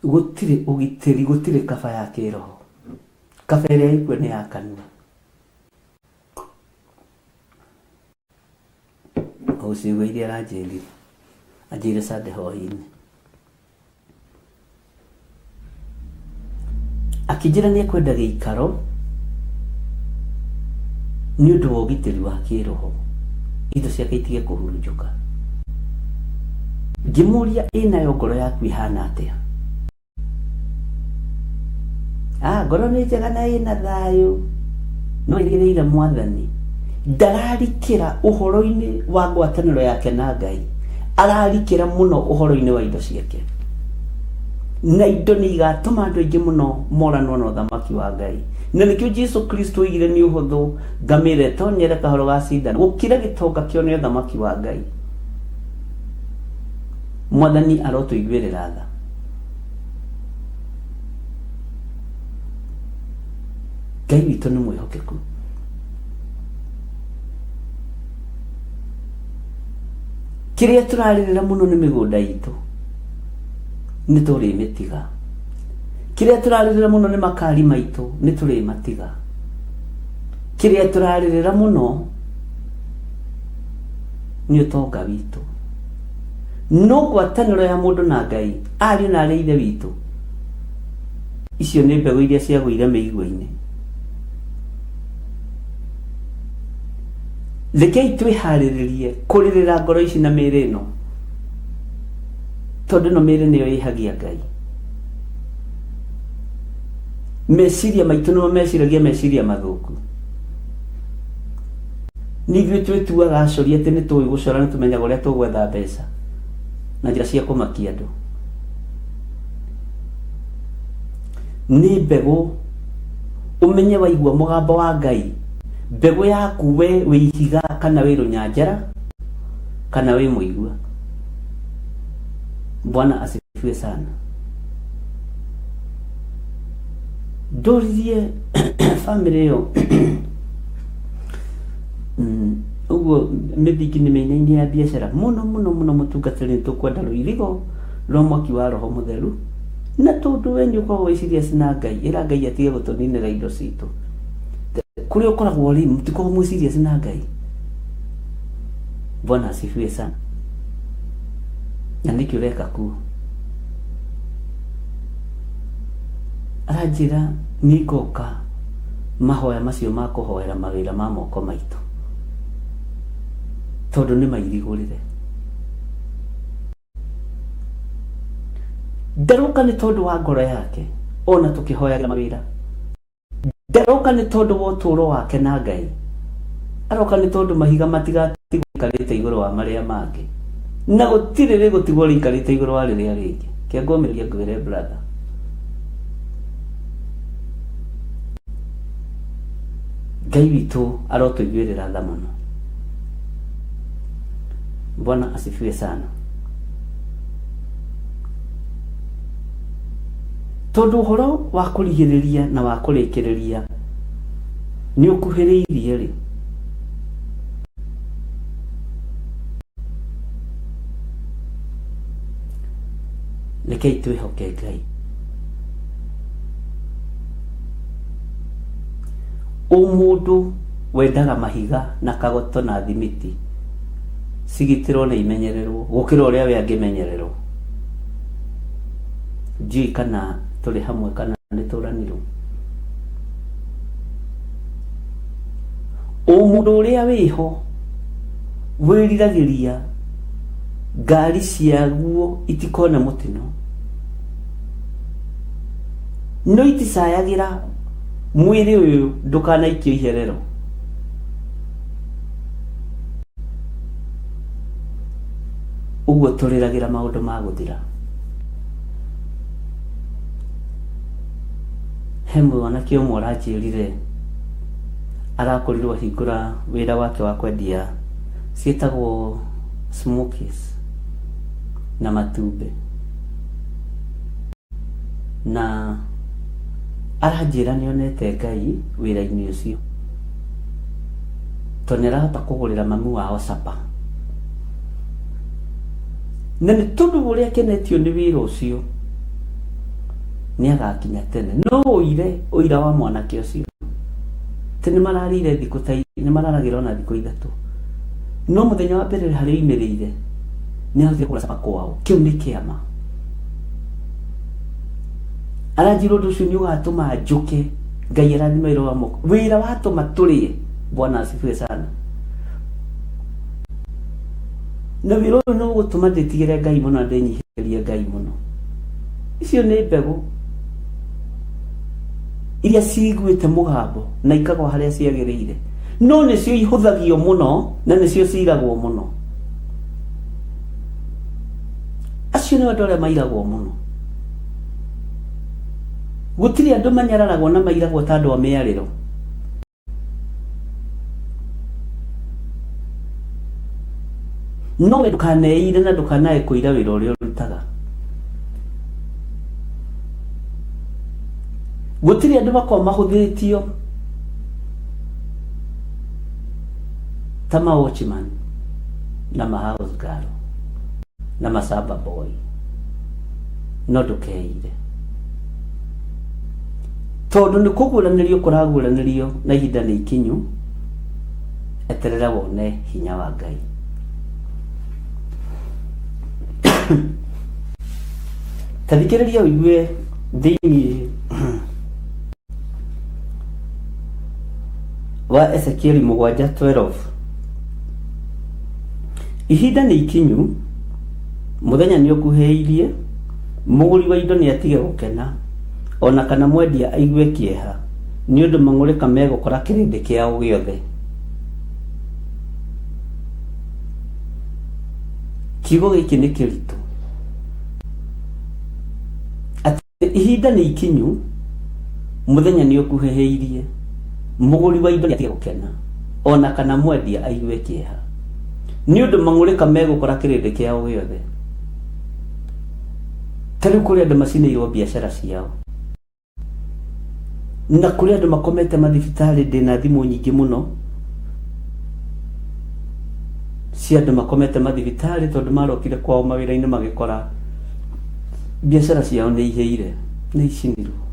Gũtirĩ ũgitĩri, gũtirĩ kaba ya kĩroho. Kaba ĩrĩa ĩkuo nĩ ya kanua. O ciugo iria aranjĩrire, anjĩrire Sunday hwaĩ-inĩ. Akĩnjĩra nĩ ekwenda gĩikaro nĩ ũndũ wa ũgitĩri wa kĩroho, indo ciake itige kũhurunjũka. Ngĩmũria, ĩ nayo ngoro yaku ĩhana atĩa? Ah, ngoro nĩ njega na ĩna thayũ, no ĩrĩgĩrĩire Mwathani. Ndararikĩra ũhoro-inĩ wa ngwatanĩro yake na Ngai, ararikĩra mũno ũhoro-inĩ wa indo ciake. Na indo nĩ igatũma andũ aingĩ mũno moranwo na ũthamaki wa Ngai. Na nĩkĩo Jesu Kristo oigire nĩ ũhũthũ ngamĩra ĩtonyere kahoro ga cindano gũkĩra gĩtonga kĩone ũthamaki wa Ngai. Mwathani arotũiguĩrĩra tha. Ngai witũ nĩ mwĩhokeku. Kĩrĩa tũrarĩrĩra mũno nĩ mĩgũnda itũ, nĩ tũrĩmĩtiga. Kĩrĩa tũrarĩrĩra mũno nĩ makari maitũ, nĩ tũrĩmatiga. Kĩrĩa tũrarĩrĩra mũno nĩ ũtonga witũ. No ngwatanĩro ya mũndũ na Ngai, ariũ na arĩ a Ithe witũ, icio nĩ mbegũ iria ciagũire mĩigua-inĩ. Rekei twĩharĩrĩrie kũrĩrĩra ngoro ici na mĩĩrĩ ĩno, tondũ ĩno mĩĩrĩ nĩyo ĩhagia Ngai. Meciria maitũ nĩmo meciragia meciria mathũku. Nĩ ithuĩ twĩtuaga acori atĩ nĩ tũĩ gũcora, nĩ tũmenyaga ũrĩa tũgwetha mbeca na njĩra cia kũmakia andũ. Nĩ mbegũ, ũmenye waigua mũgambo wa Ngai, mbegũ yaku we wĩ ihiga kana wĩ rũnyanjara kana wĩ mũigua. Bwana asifiwe sana. Ndoririe bamĩrĩ ĩyo Ũguo mĩthingi nĩ mĩinainĩ ya biacara mũno mũno mũno mũtungatĩri nĩ tũkwenda rũirigo rwa mwaki wa roho mũtheru na tondũ we nĩ ũkoragwo wĩ serious na Ngai ĩra Ngai atige gũtũninĩra indo citũ kũrĩa ũkoragwo rĩ mũtikoragwo mwĩ serious na Ngai. Bwana asifiwe sana. Na nĩkĩ ũreka kuo? Aranjĩra nĩ ngoka mahoya macio ma kũhoera mawĩra ma moko maitũ, tondũ nĩ mairigũrĩre. Ndaroka nĩ tondũ wa ngoro yake, ona tũkĩhoyagĩra mawĩra. Ndaroka nĩ tondũ wa ũtũũro wake na Ngai. Aroka nĩ tondũ mahiga matigatigwo maikarĩte igũrũ wa marĩa mangĩ, na gũtirĩ rĩgũtigwo rĩikarĩte igũrũ wa rĩrĩa rĩngĩ. Reke ngũmĩrĩrie ngwĩre brother. Ngai witũ arotũiguĩrĩra tha mũno. Bwana asifiwe sana. Tondũ ũhoro wa kũrigĩrĩria na wa kũrĩkĩrĩria nĩ ũkuhĩrĩirie rĩ, rekei twĩhoke Ngai. Ũmũndũ wendaga mahiga na kagoto na thimiti cigitĩrwo na imenyererwo gũkĩra ũrĩa we angĩmenyererwo. Ndiũĩ kana tũrĩ hamwe kana nĩ tũranirwo. Ũmũndũ ũrĩa wĩho wĩriragĩria ngari ciaguo itikone mũtino. No iticayagĩra mwĩrĩ ũyũ ndũkanaikio iherero. Ũguo tũrĩragĩra maũndũ ma gũthira. He mwanake ũmwe ũranjĩrire arakorirwo ahingũra wĩra wake wa kwendia ciĩtagwo smokies na matumbĩ. Na aranjĩra nĩ onete Ngai wĩra-inĩ ũcio, tondũ nĩ arahota kũgũrĩra mami wao capa. Na nĩ tondũ wa ũrĩa akenetio nĩ wĩra ũcio, nĩ agakinya tene. No ũire ũira wa mwanake ũcio, atĩ nĩ mararĩire thikũ ta, nĩ mararagĩra ona thikũ ithatũ. No mũthenya wa mbere harĩa oimĩrĩire, nĩ ahotire kũgũra capa kwao. Kĩu nĩ kĩama. Aranjĩra ũndũ ũcio nĩ ũgatũma njũke. Ngai arathime wĩra wa moko. Wĩra watũma tũrĩe. Bwana asifiwe sana. Na wĩra ũyũ nĩ ũgũtũma ndĩtigĩre Ngai mũno na ndĩnyihĩrie Ngai mũno. Icio nĩ mbegũ iria ciguĩte mũgambo na ikagwa harĩa ciagĩrĩire, no nĩcio ihũthagio mũno na nĩcio ciragwo mũno. Acio nĩo andũ arĩa mairagwo mũno. Gũtirĩ andũ manyararagwo na mairagwo ta andũ a mĩarĩro. No we ndũkaneire na ndũkanae kũira wĩra ũrĩa ũrutaga. Gũtirĩ andũ makoragwo mahũthĩtio ta ma watchman na ma house girl na ma samba boy, no ndũkeire tondũ nĩ kũguũranĩrio kũraguũranĩrio na ihinda nĩ ikinyu. Eterera wone hinya wa Ngai. Ta thikĩrĩria ũigue thĩinĩ wa Ezekieli 7:12, ihinda nĩ ikinyu, mũthenya nĩ ũkuhĩrĩirie, mũgũri wa indo nĩ atige gũkena, o na kana mwendia aigue kĩeha, nĩ ũndũ mang'ũrĩka megũkora kĩrĩndĩ kĩao gĩothe. Kiugo gĩkĩ nĩ kĩritũ. Atĩ ihinda nĩ ikinyu, mũthenya nĩ ũkuhĩhĩirie, mũgũri wa indo nĩ atige gũkena, o na kana mwendia aigue kĩeha, nĩ ũndũ mang'ũrĩka megũkora kĩrĩndĩ kĩao gĩothe. Ta rĩu kũrĩ andũ macinĩirwo biacara ciao. Na kũrĩ andũ makomete mathibitarĩ, ndĩna thimũ nyingĩ mũno cia andũ makomete mathibitarĩ tondũ marokire kwao mawĩra-inĩ magĩkora biacara ciao nĩ ihĩire, nĩ icinirwo.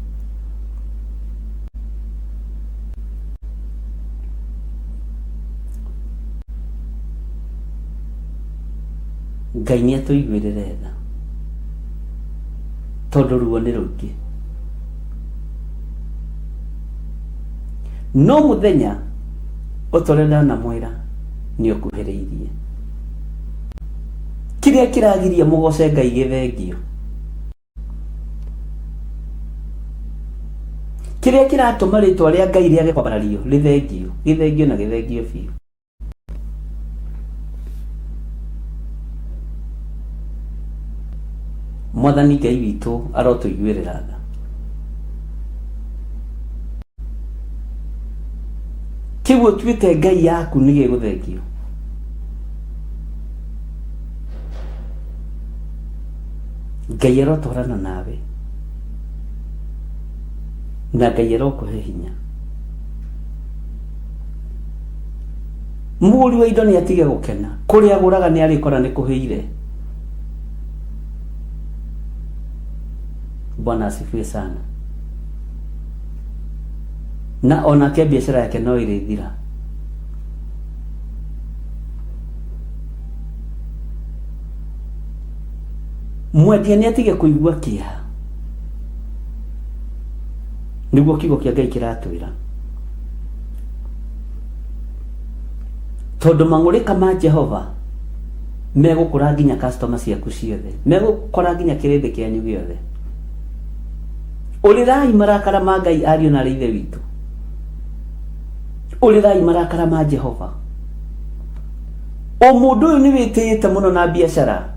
Ngai nĩ atũiguĩrĩre tha tondũ ruo nĩ rũingĩ. No mũthenya o ta ũrĩa ndanamwĩra nĩ ũkuhĩrĩirie. Kĩrĩa kĩragiria mũgoce Ngai gĩthengio, kĩrĩa kĩratũma rĩtwa rĩa Ngai rĩage kwambarario rĩthengio, gĩthengio na gĩthengio biũ. Mwathani Ngai witũ arotũiguĩrĩra tha. Kĩu ũtuĩte Ngai yaku nĩ gĩgũthengio. Ngai arotwarana nawe na Ngai arokũhe hinya. Mũgũri wa indo nĩ atige gũkena, kũrĩa agũraga nĩ arĩkora nĩ kũhĩire. Bwana asifiwe sana. Na onake biacara yake no ĩrĩthira. Mwendia nĩ atige kũigua kĩeha, nĩguo kiugo kĩa Ngai kĩratwĩra. Tondũ mang'ũrĩka ma Jehova megũkũra nginya customer ciaku ciothe, megũkora nginya kĩrĩndĩ kĩanyu gĩothe. Ũrĩrai marakara ma Ngai, ariũ na arĩ ithe witũ. Ũrĩrai marakara ma Jehova. O mũndũ ũyũ nĩ wĩtĩĩte mũno na biacara,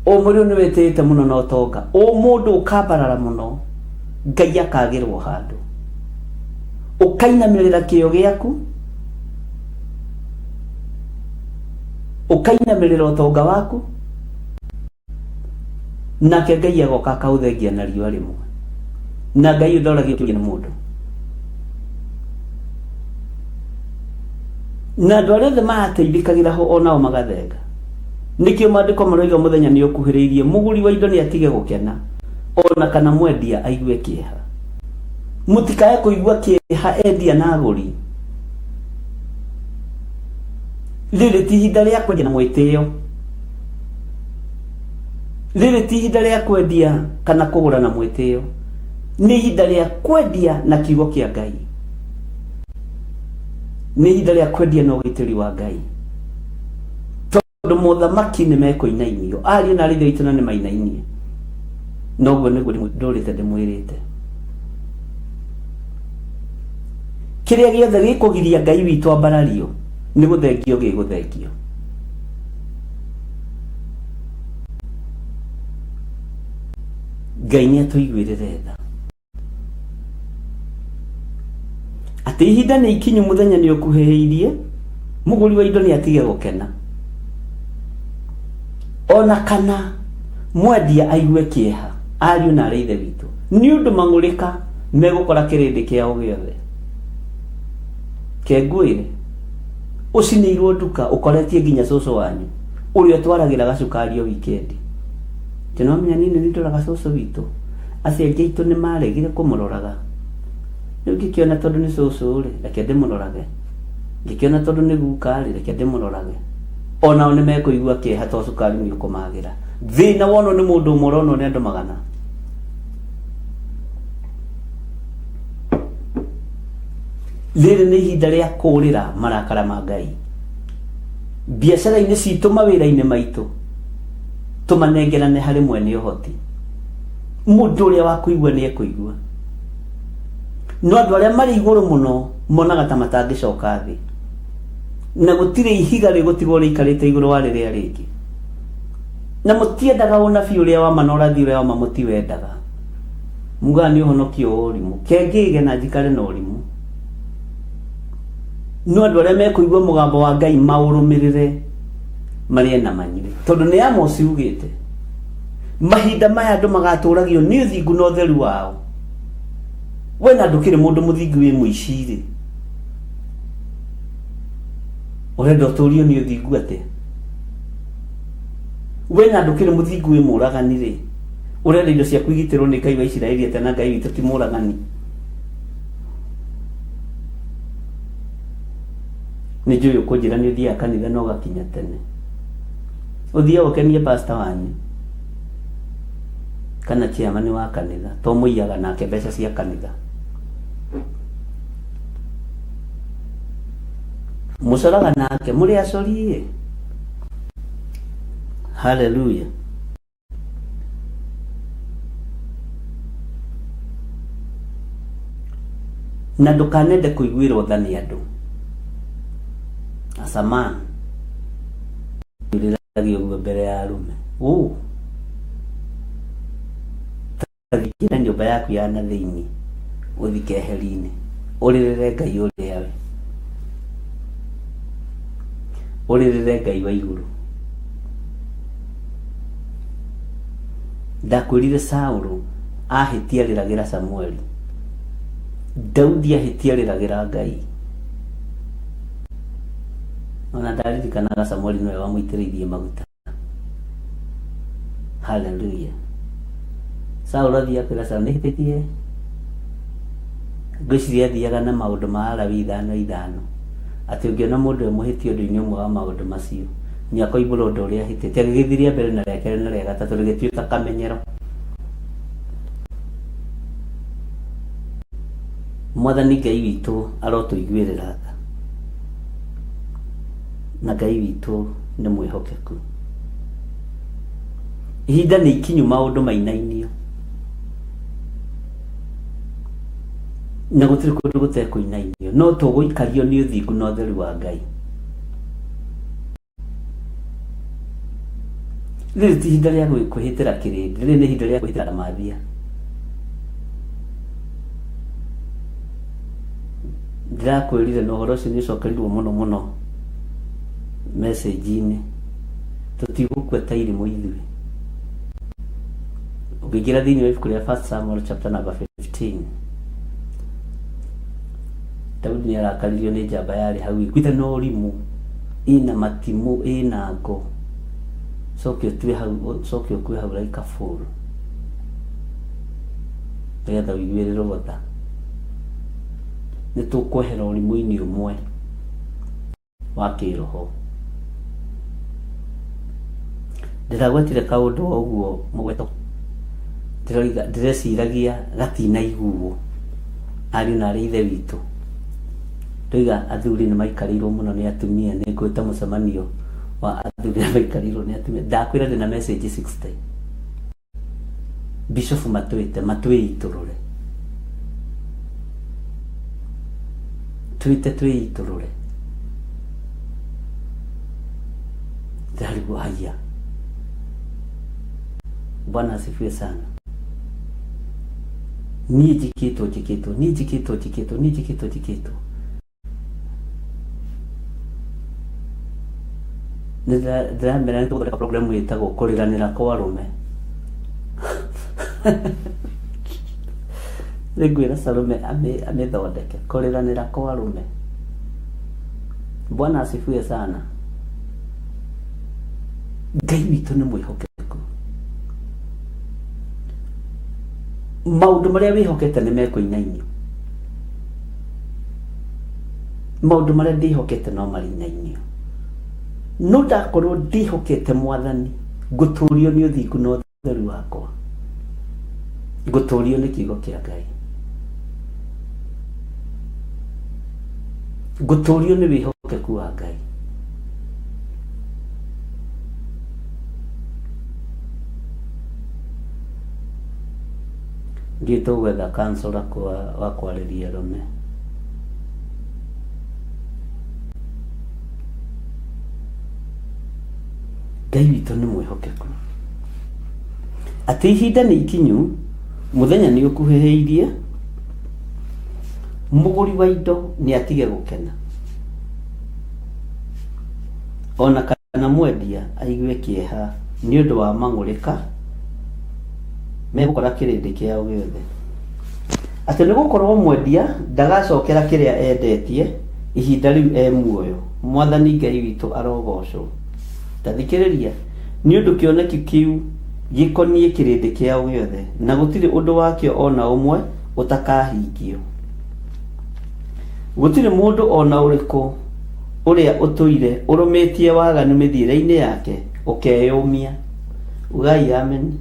o mũndũ ũyũ nĩ wĩtĩĩte mũno na ũtonga, o mũndũ ũkambarara mũno, Ngai akagĩrwo handũ. Ũkainamĩrĩra kĩyo gĩaku, ũkainamĩrĩra ũtonga waku, nake Ngai agoka akaũthengia na riũa rĩmwe. Na Ngai ũyũ ndoragio kĩũria nĩ mũndũ. Na andũ arĩa othe marateithĩkagĩra ho onao magathenga. Nĩkĩo maandĩko maroiga mũthenya nĩ ũkuhĩrĩirie, mũgũri wa indo nĩ atige gũkena, ona kana mwendia aigue kĩeha. Mũtikae kũigua kĩeha endia na agũri. Rĩrĩ ti ihinda rĩa kwendia na mwĩtĩo. Rĩrĩ ti ihinda rĩa kwendia kana kũgũra na mwĩtĩo, nĩ ihinda rĩa kwendia na kiugo kĩa Ngai, nĩ ihinda rĩa kwendia na ũgitĩri wa Ngai, tondũ mothamaki nĩ mekũinainio, ariũ na arĩ witũ na nĩ mainainie. Noguo nĩguo ndũrĩte ndĩmwĩrĩte, kĩrĩa gĩothe gĩkũgiria Ngai witũ ambarario nĩ gũthengio gĩgũthengio. Ngai nĩ atũiguĩrĩre tha atĩ ihinda nĩ ikinyu, mũthenya nĩ ũkuhĩhĩirie, mũgũri wa indo nĩ atige gũkena ona kana mwendia aigue kĩeha. Ariũ na arĩ ithe witũ, nĩ ũndũ mang'ũrĩka megũkora kĩrĩndĩ kĩao gĩothe. Kengwĩre ũcinĩirwo nduka ũkoretie nginya cũcũ wanyu ũrĩa ũtwaragĩra gacukari o wikendi. Tĩnomenya niĩ nĩ ndoraga cũcũ witũ, aciari aitũ nĩ maregire kũmũroraga. Rĩu ngĩkĩona tondũ nĩ cũcũ rĩ, reke ndĩmũrorage. Ngĩkĩona tondũ nĩ guka rĩ, reke ndĩmũrorage. Onao nĩ mekũigua kĩeha to cukari nĩ ũkũmagĩra. Thĩna wonwo nĩ mũndũ ũmwe ũronwo nĩ andũ magana. Rĩrĩ nĩ ihinda rĩa kũũrĩra marakara ma Ngai. Biacara-inĩ citũ, mawĩra-inĩ maitũ, tũmanengerane harĩ mwene ũhoti. Mũndũ ũrĩa wa kũigua nĩ ekũigua, no andũ arĩa marĩ igũrũ mũno monaga ta matangĩcoka thĩ, na gũtirĩ ihiga rĩgũtigwo rĩikarĩte igũrũ wa rĩrĩa rĩngĩ. Na mũtiendaga ũnabii ũrĩa wa ma na ũrathi ũrĩa wa ma mũtiwendaga. Mugaga nĩ ũhonokio wa ũrimũ. Kengĩge na njikare na ũrimũ. No andũ arĩa mekũigua mũgambo wa Ngai maũrũmĩrĩre, marĩe na manyue, tondũ nĩ Amosi ugĩte mahinda maya andũ magatũragio nĩ ũthingu na ũtheru wao. We na ndũkĩrĩ mũndũ mũthingu, wĩ mũici-rĩ, ũrenda ũtũrio nĩ ũthingu atĩa? We na ndũkĩrĩ mũthingu, wĩ mũragani-rĩ, ũrenda indo ciaku igitĩrwo nĩ Ngai wa Isiraeli atĩa, na Ngai witũ ti mũragani? Nĩ njũĩ ũkũnjĩra nĩ ũthiaga kanitha na ũgakinya tene. Ũthiaga ũkenie pastor wanyu kana chairman wa kanitha, to mũiyaga nake mbeca cia kanitha. Mũcoraga nake mũrĩ acori. Haleluya. Na ndũkanende kũiguĩrwo tha nĩ andũ. As a man, ũrĩragia ũguo mbere ya arũme ũ ingĩra nyũmba yaku ya na thĩinĩ, ũthi keheri-inĩ, ũrĩrĩre Ngai ũrĩa we, ũrĩrĩre Ngai wa igũrũ. Ndakwĩrire Saũlũ ahĩtia arĩragĩra Samueli, Daudi ahĩtia arĩragĩra Ngai. Ona ndaririkanaga Samueli nĩwe wamũitĩrĩirie maguta. Haleluya. Saũlũ athiĩ akwĩra Saũlũ, nĩhĩtĩtie. Ngwĩciria athiaga na maũndũ ma Alawii ithano ithano, atĩ ũngĩona mũndũ e mũhĩtia ũndũ-inĩ ũmwe wa maũndũ macio, nĩ akoimbũra ũndũ ũrĩa ahĩtĩtie. Agĩgĩthiĩ rĩa mbere na rĩa kerĩ na rĩa gatatũ, rĩgĩtuĩka kamenyero. Mwathani Ngai witũ arotũiguĩrĩra tha, na Ngai witũ nĩ mwĩhokeku. Ihinda nĩ ikinyu maũndũ mainainio, na gũtirĩ kũndũ gũtekũinainio, no tũgũikario nĩ ũthingu na ũtheru wa Ngai. Rĩrĩ ti ihinda rĩa kwĩhĩtĩra kĩrĩndĩ, rĩrĩ nĩ ihinda rĩa kwĩhĩtĩra Mathia. Ndĩrakwĩrire na ũhoro ũcio nĩ ũcokerirwo mũno mũno message-inĩ, tũtigũkua ta irimũ ithuĩ. Ũngĩingĩra thĩinĩ wa ibuku rĩa First Samuel chapter number 15, Daudi nĩ arakaririo nĩ njamba yarĩ hau ĩkuĩte na ũrimũ, ĩna matimũ, ĩna ngo. Coke ũtue hau, coke ũkue hau like a fool, nĩgetha ũiguĩrĩrwo tha. Nĩ tũkwehera ũrimũ-inĩ ũmwe wa kĩroho. Ndĩragwetire kaũndũ o ũguo mũgweto, ndĩroiga ndĩreciragia gatinaiguo ariũ na arĩ ithe witũ. Ndoiga athuri nĩ maikarĩirwo mũno nĩ atumia, nĩ ngwĩta mũcemanio wa athuri arĩa maikarĩirwo nĩ atumia. Ndakwĩra ndĩna message 60. Bishop matwĩte matwĩitũrũre, twĩte twĩitũrũre. Ndĩrarigwo haiya. Bwana asifiwe sana. Niĩ njĩkĩtwo njĩkĩtwo niĩ njĩkĩtwo njĩkĩtwo niĩ njĩkĩtwo njĩkĩtwo ndĩramera nĩ tũgũthondeka program ĩtagwo kũrĩranĩra kwa arũme. Nĩngwĩra Salome amĩthondeke, kũrĩranĩra kwa arũme. Bwana asifiwe sana. Ngai witũ nĩ mwĩhokeku. Maũndũ marĩa wĩhokete nĩ mekũinainio. Maũndũ marĩa ndĩhokete no marinainio. No ndakorwo ndĩhokete Mwathani, ngũtũrio nĩ ũthingu na ũtheru wakwa. Ngũtũrio nĩ kiugo kĩa Ngai. Ngũtũrio nĩ wĩhokeku wa Ngai. Ndiũĩ tũgwetha counselor wa kwarĩria arũme. Ngai witũ nĩ mwĩhokeku. Atĩ ihinda nĩ ikinyu, mũthenya nĩ ũkuhĩhĩirie, mũgũri wa indo nĩ atige gũkena, ona kana mwendia aigue kĩeha nĩ ũndũ wa mang'ũrĩka megũkora kĩrĩndĩ kĩao gĩothe. Atĩ nĩ gũkorwo mwendia ndagacokera kĩrĩa endetie ihinda rĩu e muoyo. Mwathani Ngai witũ arogoocwo. Ta thikĩrĩria, nĩ ũndũ kĩoneki kĩu gĩkoniĩ kĩrĩndĩ kĩao gĩothe, na gũtirĩ ũndũ wakĩo o na ũmwe ũtakahingio. Gũtirĩ mũndũ o na ũrĩkũ ũrĩa ũtũire ũrũmĩtie waganu mĩthiĩre-inĩ yake ũkeyũmia. Ugai amen.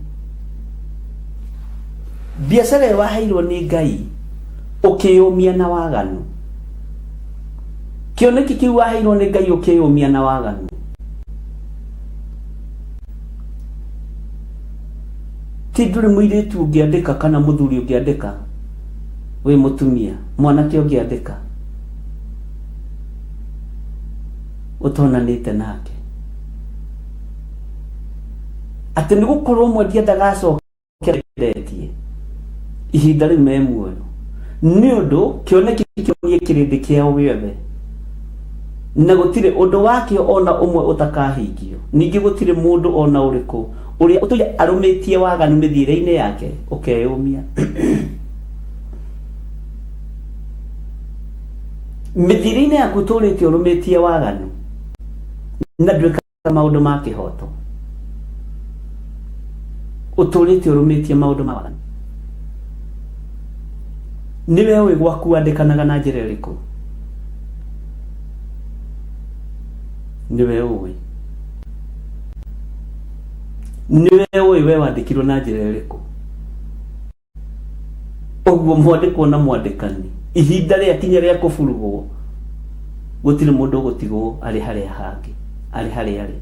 Biacara ĩyo waheirwo nĩ Ngai ũkĩyũmia na waganu. Kĩoneki kĩu waheirwo nĩ Ngai ũkĩyũmia na waganu. Ti ndũrĩ mũirĩtu ũngĩandĩka kana mũthuri ũngĩandĩka wĩ mũtumia, mwanake ũngĩandĩka ũtonanĩte nake. Atĩ nĩ gũkorwo mwendia ndagacoka endetie ihinda rĩu me muoyo, nĩ ũndũ kĩoneki kĩonie kĩrĩndĩ kĩao gĩothe, na gũtirĩ ũndũ wakĩo o na ũmwe ũtakahingio. Ningĩ gũtirĩ mũndũ o na ũrĩkũ ũrĩa ũtũire arũmĩtie waganu mĩthiĩre-inĩ yake ũkeyũmia. Mĩthiĩre-inĩ yaku ũtũrĩte ũrũmĩtie waganu na ndwĩkaga maũndũ ma kĩhoto, ũtũrĩte ũrũmĩtie maũndũ ma waganu. Nĩwe ũĩ gwaku wandĩkanaga na njĩra ĩrĩkũ, nĩwe ũĩ, nĩwe ũĩ we wandĩkirwo na njĩra ĩrĩkũ. Ũguo mwandĩkwo na mwandĩkani, ihinda rĩakinya rĩa kũburugwo, gũtirĩ mũndũ ũgũtigwo arĩ harĩa hangĩ, arĩ harĩa arĩ.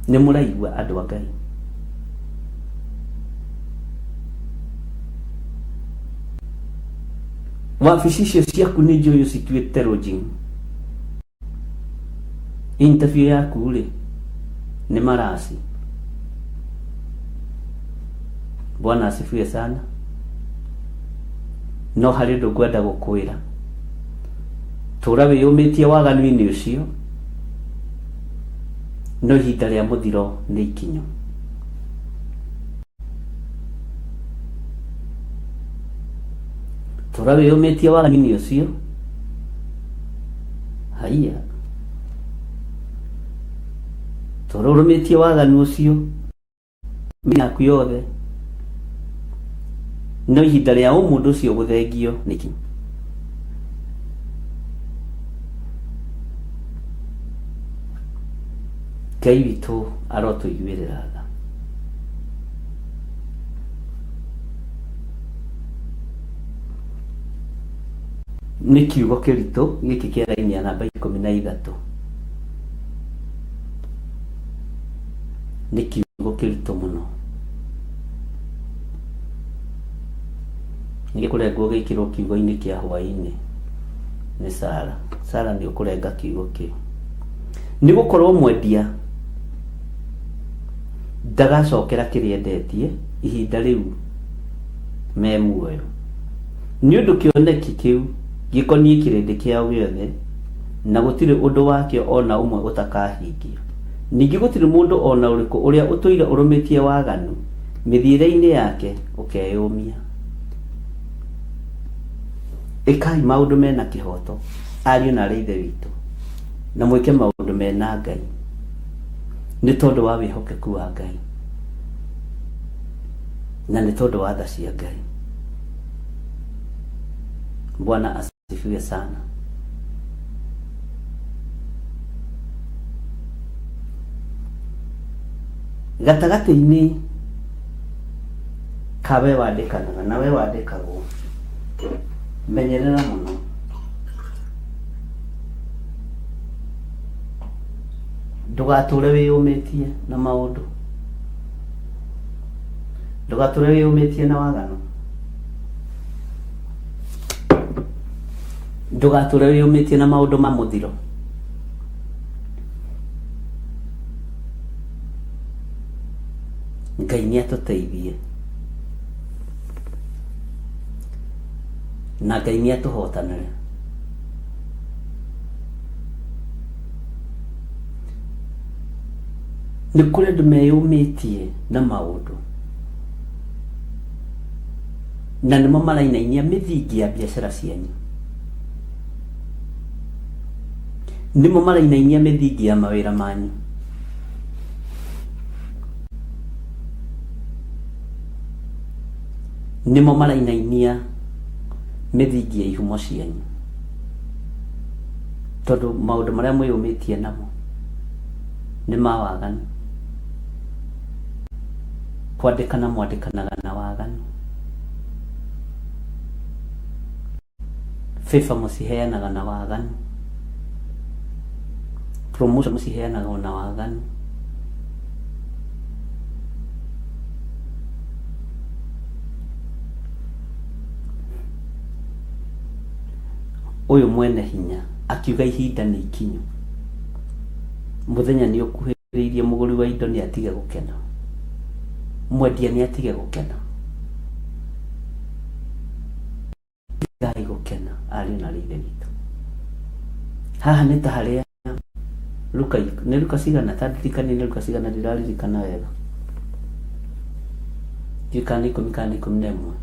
Nĩ mũraigua andũ a Ngai? Wabici icio ciaku nĩ njũĩ ũcituĩte lodging. Interview yaku rĩ, nĩ maraci. Bwana asifiwe sana. No harĩ ũndũ ngwenda gũkwĩra, tũra wĩyũmĩtie waganu-inĩ ũcio, no ihinda rĩa mũthiro nĩ ikinyu. Tũra wĩyũmĩtie waganu-inĩ ũcio. Haiya, tũra ũrũmĩtie waganu ũcio mĩena yaku yothe, no ihinda rĩa ũmũndũ ũcio gũthengio nĩ ikinyu. Ngai witũ arotũiguĩrĩra tha. Nĩ kiugo kĩritũ gĩkĩ kĩa raini ya namba 13. Nĩ kiugo kĩritũ mũno. Nĩ gĩkũrengwo gĩkĩrwo kiugo-inĩ kĩa hwaĩ-inĩ nĩ Sara. Sara nĩ ũkũrenga kiugo kĩu. Nĩ gũkorwo mwendia ndagacokera kĩrĩa endetie ihinda rĩu me muoyo. Nĩ ũndũ kĩoneki kĩu gĩkoniĩ kĩrĩndĩ kĩao gĩothe, na gũtirĩ ũndũ wakĩo o na ũmwe ũtakahingio. Ningĩ gũtirĩ mũndũ o na ũrĩkũ ũrĩa ũtũire ũrũmĩtie waganu mĩthiĩre-inĩ yake ũkeyũmia. Ĩkai maũndũ me na kĩhooto, ariũ na aarĩ a Ithe witũ, na mwĩke maũndũ me na Ngai, nĩ tondũ wa wĩhokeku wa Ngai, na nĩ tondũ wa tha cia Ngai. Bwana asifiwe sana. Gatagatĩ-inĩ ka we wandĩkanaga na we wandĩkagwo, menyerera mũno. Ndũgatũre wĩyũmĩtie na maũndũ, ndũgatũre wĩyũmĩtie na waganu, ndũgatũre wĩyũmĩtie na maũndũ ma mũthiro. Ngai nĩ atũteithie na Ngai nĩ atũhotanĩre. Nĩ kũrĩ andũ meyũmĩtie na maũndũ na nĩmo marainainia mĩthingi ya biacara cianyu, nĩmo marainainia mĩthingi ya mawĩra manyu. Nĩmo marainainia mĩthingi ya ihumo cianyu, tondũ maũndũ marĩa mwĩyũmĩtie namo nĩ ma waganu. Kwandĩkana mwandĩkanaga na waganu. Favor mũciheanaga na waganu. Promotion mũciheanaga na waganu. Ũyũ mwene hinya akiuga ihinda nĩ ikinyu. Mũthenya nĩ ũkuhĩrĩirie mũgũri wa indo nĩ atige gũkena. Mwendia nĩ atige gũkena. Tigai gũkena ariũ na aarĩ a Ithe witũ. Haha nĩ ta harĩa Luka, nĩ Luka cigana? Ta ndirikanie nĩ Luka cigana, ndiraririkana wega. Ndiũĩ kana nĩ 10 kana nĩ 11.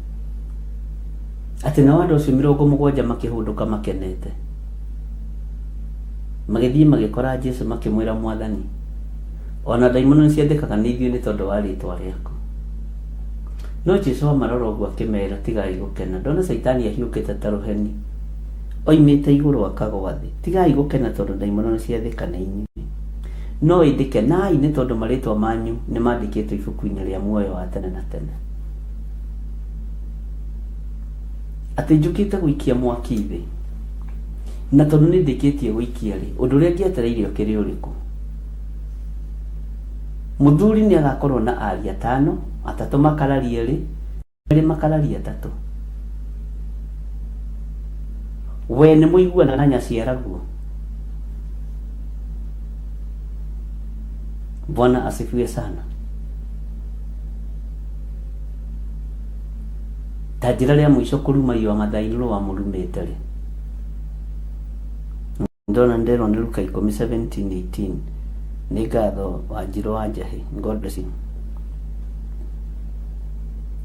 Atĩ nao andũ acio 70 makĩhũndũka makenete. Magĩthiĩ magĩkora Jesu makĩmwĩra, Mwathani, ona ndaimono nĩ ciathĩkaga nĩ ithuĩ nĩ tondũ wa rĩĩtwa rĩaku. No Jesu amarora ũguo akĩmeera, Tigai gũkena, ndona Caitani ahiũkĩte ta rũheni oimĩte igũrũ akagwa thĩ. Tigai gũkena tondũ ndaimono nĩ ciathĩka nĩ inyuĩ, no ĩndĩ kenai nĩ tondũ marĩĩtwa manyu nĩ mandĩkĩtwo ibuku-inĩ rĩa muoyo wa tene na tene. Atĩ njũkĩte gũikia mwaki thĩ, na tondũ nĩ ndĩkĩtie gũikia-rĩ, ũndũ ũrĩa ngĩetereire ũkĩrĩ ũrĩkũ? Mũthuri nĩ agakorwo na ariũ atano, atatũ makararie erĩ, erĩ makararie atatũ. We nĩ mũiguanaga na nyaciaraguo? Bwana asifiwe sana. Ta njĩra rĩa mũico kũruma your mother-in-law amũrumĩte rĩ? Ndona nderwo nĩ Luka 10 17 18. Nĩ ngatho Wanjirũ wa Njahĩ. God bless you.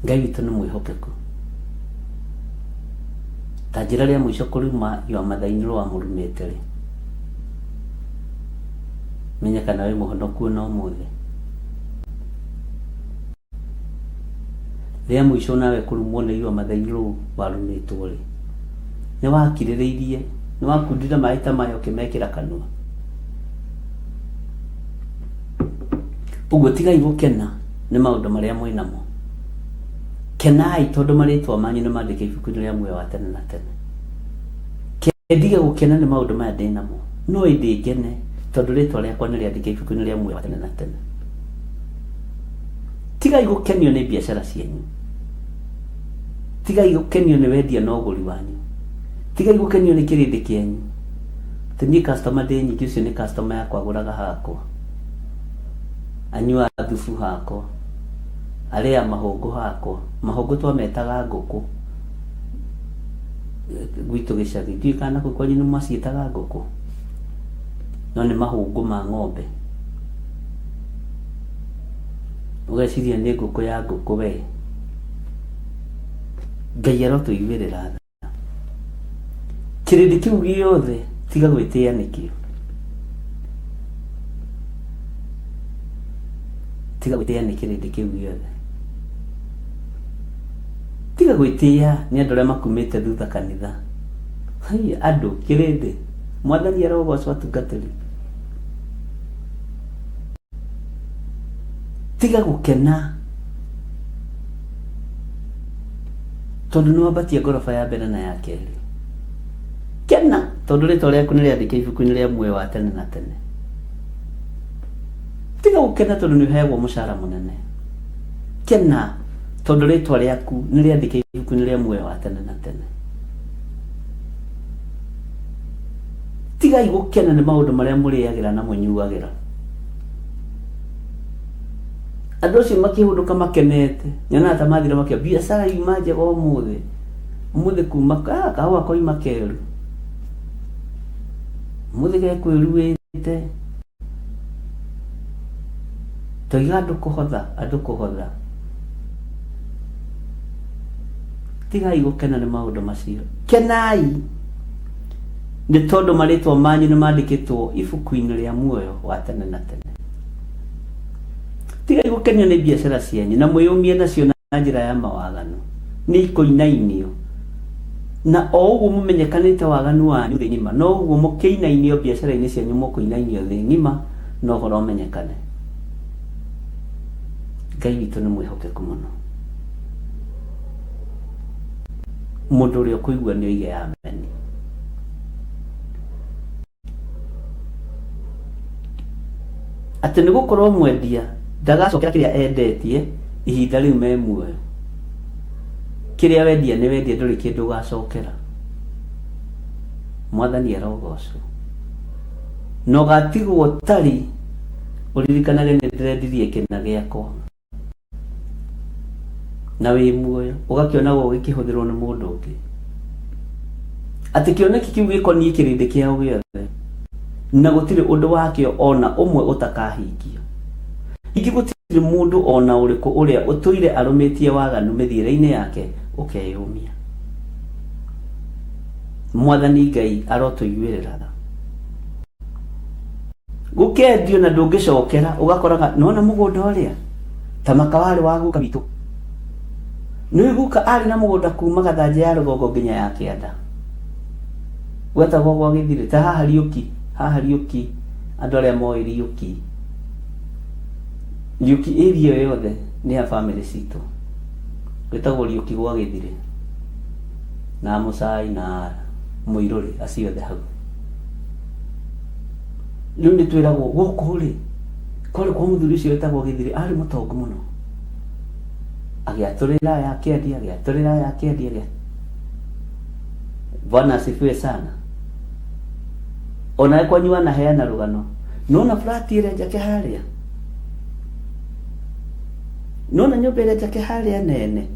Ngai witũ nĩ mwĩhokeku. Ta njĩra rĩa mũico kũruma your mother-in-law amũrumĩte rĩ? Menya kana wĩ mũhonoku ona ũmũthĩ. Rĩa mũico nawe kũrumwo nĩ your mother-in-law warumĩtwo rĩ? Nĩ wakirĩrĩirie, nĩ wakundire maĩ ta maya ũkĩmekĩra kanua? Ũguo tigai gũkena nĩ maũndũ marĩa mwĩ namo. Kenai tondũ marĩtwa manyu nĩ mandĩke ibuku-inĩ rĩa muoyo wa tene na tene. Ndige gũkena nĩ maũndũ maya ndĩ namo, no ĩndĩ ngene tondũ rĩtwa rĩakwa nĩ rĩandĩke ibuku-inĩ rĩa muoyo wa tene na tene. Tigai gũkenio nĩ biacara cianyu. Tigai gũkenio nĩ wendia na ũgũri wanyu. Tigai gũkenio nĩ kĩrĩndĩ kĩanyu. Atĩ niĩ customer ndĩ nyingĩ, ũcio nĩ customer yakwa agũraga hakwa. Anyuaga thubu hakwa. Arĩaga mahũngũ hakwa. Mahũngũ twametaga ngũkũ. Gwitũ gĩcagi. Ndiũĩ kana kũu kwanyu nĩ mwaciĩtaga ngũkũ. No nĩ mahũngũ ma ng'ombe. Ũgeciria nĩ ngũkũ ya ngũkũ we. Ngai arotũiguĩrĩra tha. Kĩrĩndĩ kĩu gĩothe tiga gwĩtĩĩa nĩkĩo. Tiga gwĩtĩĩa nĩ kĩrĩndĩ kĩu gĩothe. Tiga gwĩtĩĩa nĩ andũ arĩa makumĩte thutha kanitha. Haiya, andũ, kĩrĩndĩ. Mwathani arogocwo atungatĩri. Tiga gũkena tondũ nĩ wambatia ngoroba ya mbere na ya kerĩ. Kena tondũ rĩtwa rĩaku nĩ rĩandĩke ibuku-inĩ rĩa muoyo wa tene na tene. Tiga gũkena tondũ nĩ ũheagwo mũcara mũnene. Kena tondũ rĩtwa rĩaku nĩ rĩandĩke ibuku-inĩ rĩa muoyo wa tene na tene. Tigai gũkena nĩ maũndũ marĩa mũrĩagĩra na mũnyuagĩra. Andũ acio makĩhũndũka makenete, nyonaga ta mathire makiuga biacara yuma njega ũmũthĩ, ũmũthĩ kuma ah, kahũa koima keru, ũmũthĩ gekwĩruĩte, toiga andũ kũhotha, andũ kũhotha. Tigai gũkena nĩ maũndũ macio, kenai nĩ tondũ marĩtwa manyu nĩ mandĩkĩtwo ibuku-inĩ rĩa muoyo wa tene na tene. Tigai gũkenio nĩ biacara cianyu na mwĩyũmie nacio na njĩra ya mawaganu, nĩ ikũinainio. Na o ũguo mũmenyekanĩte waganu wanyu thĩ ng'ima, no ũguo mũkĩinainio biacara-inĩ cianyu mũkũinainio thĩ ng'ima na ũhoro ũmenyekane. Ngai witũ nĩ mwĩhokeku mũno. Mũndũ ũrĩa ũkũigua nĩ oige ameni. Atĩ nĩ gũkorwo mwendia ndagacokera kĩrĩa endetie ihinda rĩu me muoyo. Kĩrĩa wendia nĩ wendia ndũrĩ kĩndũ ũgacokera. Mwathani arogocwo. Na ũgatigwo ũtarĩ ũririkanage nĩ ndĩrendirie kĩna gĩakwa. Na wĩ muoyo ũgakĩonagwo gĩkĩhũthĩrwo nĩ mũndũ ũngĩ. Atĩ kĩoneki kĩu gĩkoniĩ kĩrĩndĩ kĩao gĩothe, na gũtirĩ ũndũ wakĩo o na ũmwe ũtakahingio. Ningĩ gũtirĩ mũndũ o na ũrĩkũ ũrĩa ũtũire arũmĩtie waganu mĩthiĩre-inĩ yake ũkeyũmia. Mwathani Ngai arotũiguĩrĩra tha. Gũkendio na ndũngĩcokera, ũgakoraga nĩwona mũgũnda ũrĩa ta maka warĩ wa guka witũ. Nĩũĩ guka arĩ na mũgũnda kuma Gathanja ya rũgongo nginya ya kĩanda. Gwetagwo gwa Gĩthirĩ, ta haha Riũki, haha Riũki, andũ arĩa moĩ Riũki. Riũki area ĩyo yothe nĩ ya bamĩrĩ citũ. Gwĩtagwo Riũki gwa Gĩthirĩ. Na Mũcai na Mũirũrĩ, acio othe hau. Rĩu nĩ twĩragwo gũkũ rĩ, kwarĩ kwa mũthuri ũcio wetagwo Gĩthirĩ, arĩ mũtongu mũno. Agĩatũrĩra aya akĩendia, agĩatũrĩra aya akĩendia. Bwana asifiwe sana. Onawe kwanyu wanaheana rũgano. Nona flat ĩrĩa njake harĩa? Nona nyũmba ĩrĩa njake harĩa nene?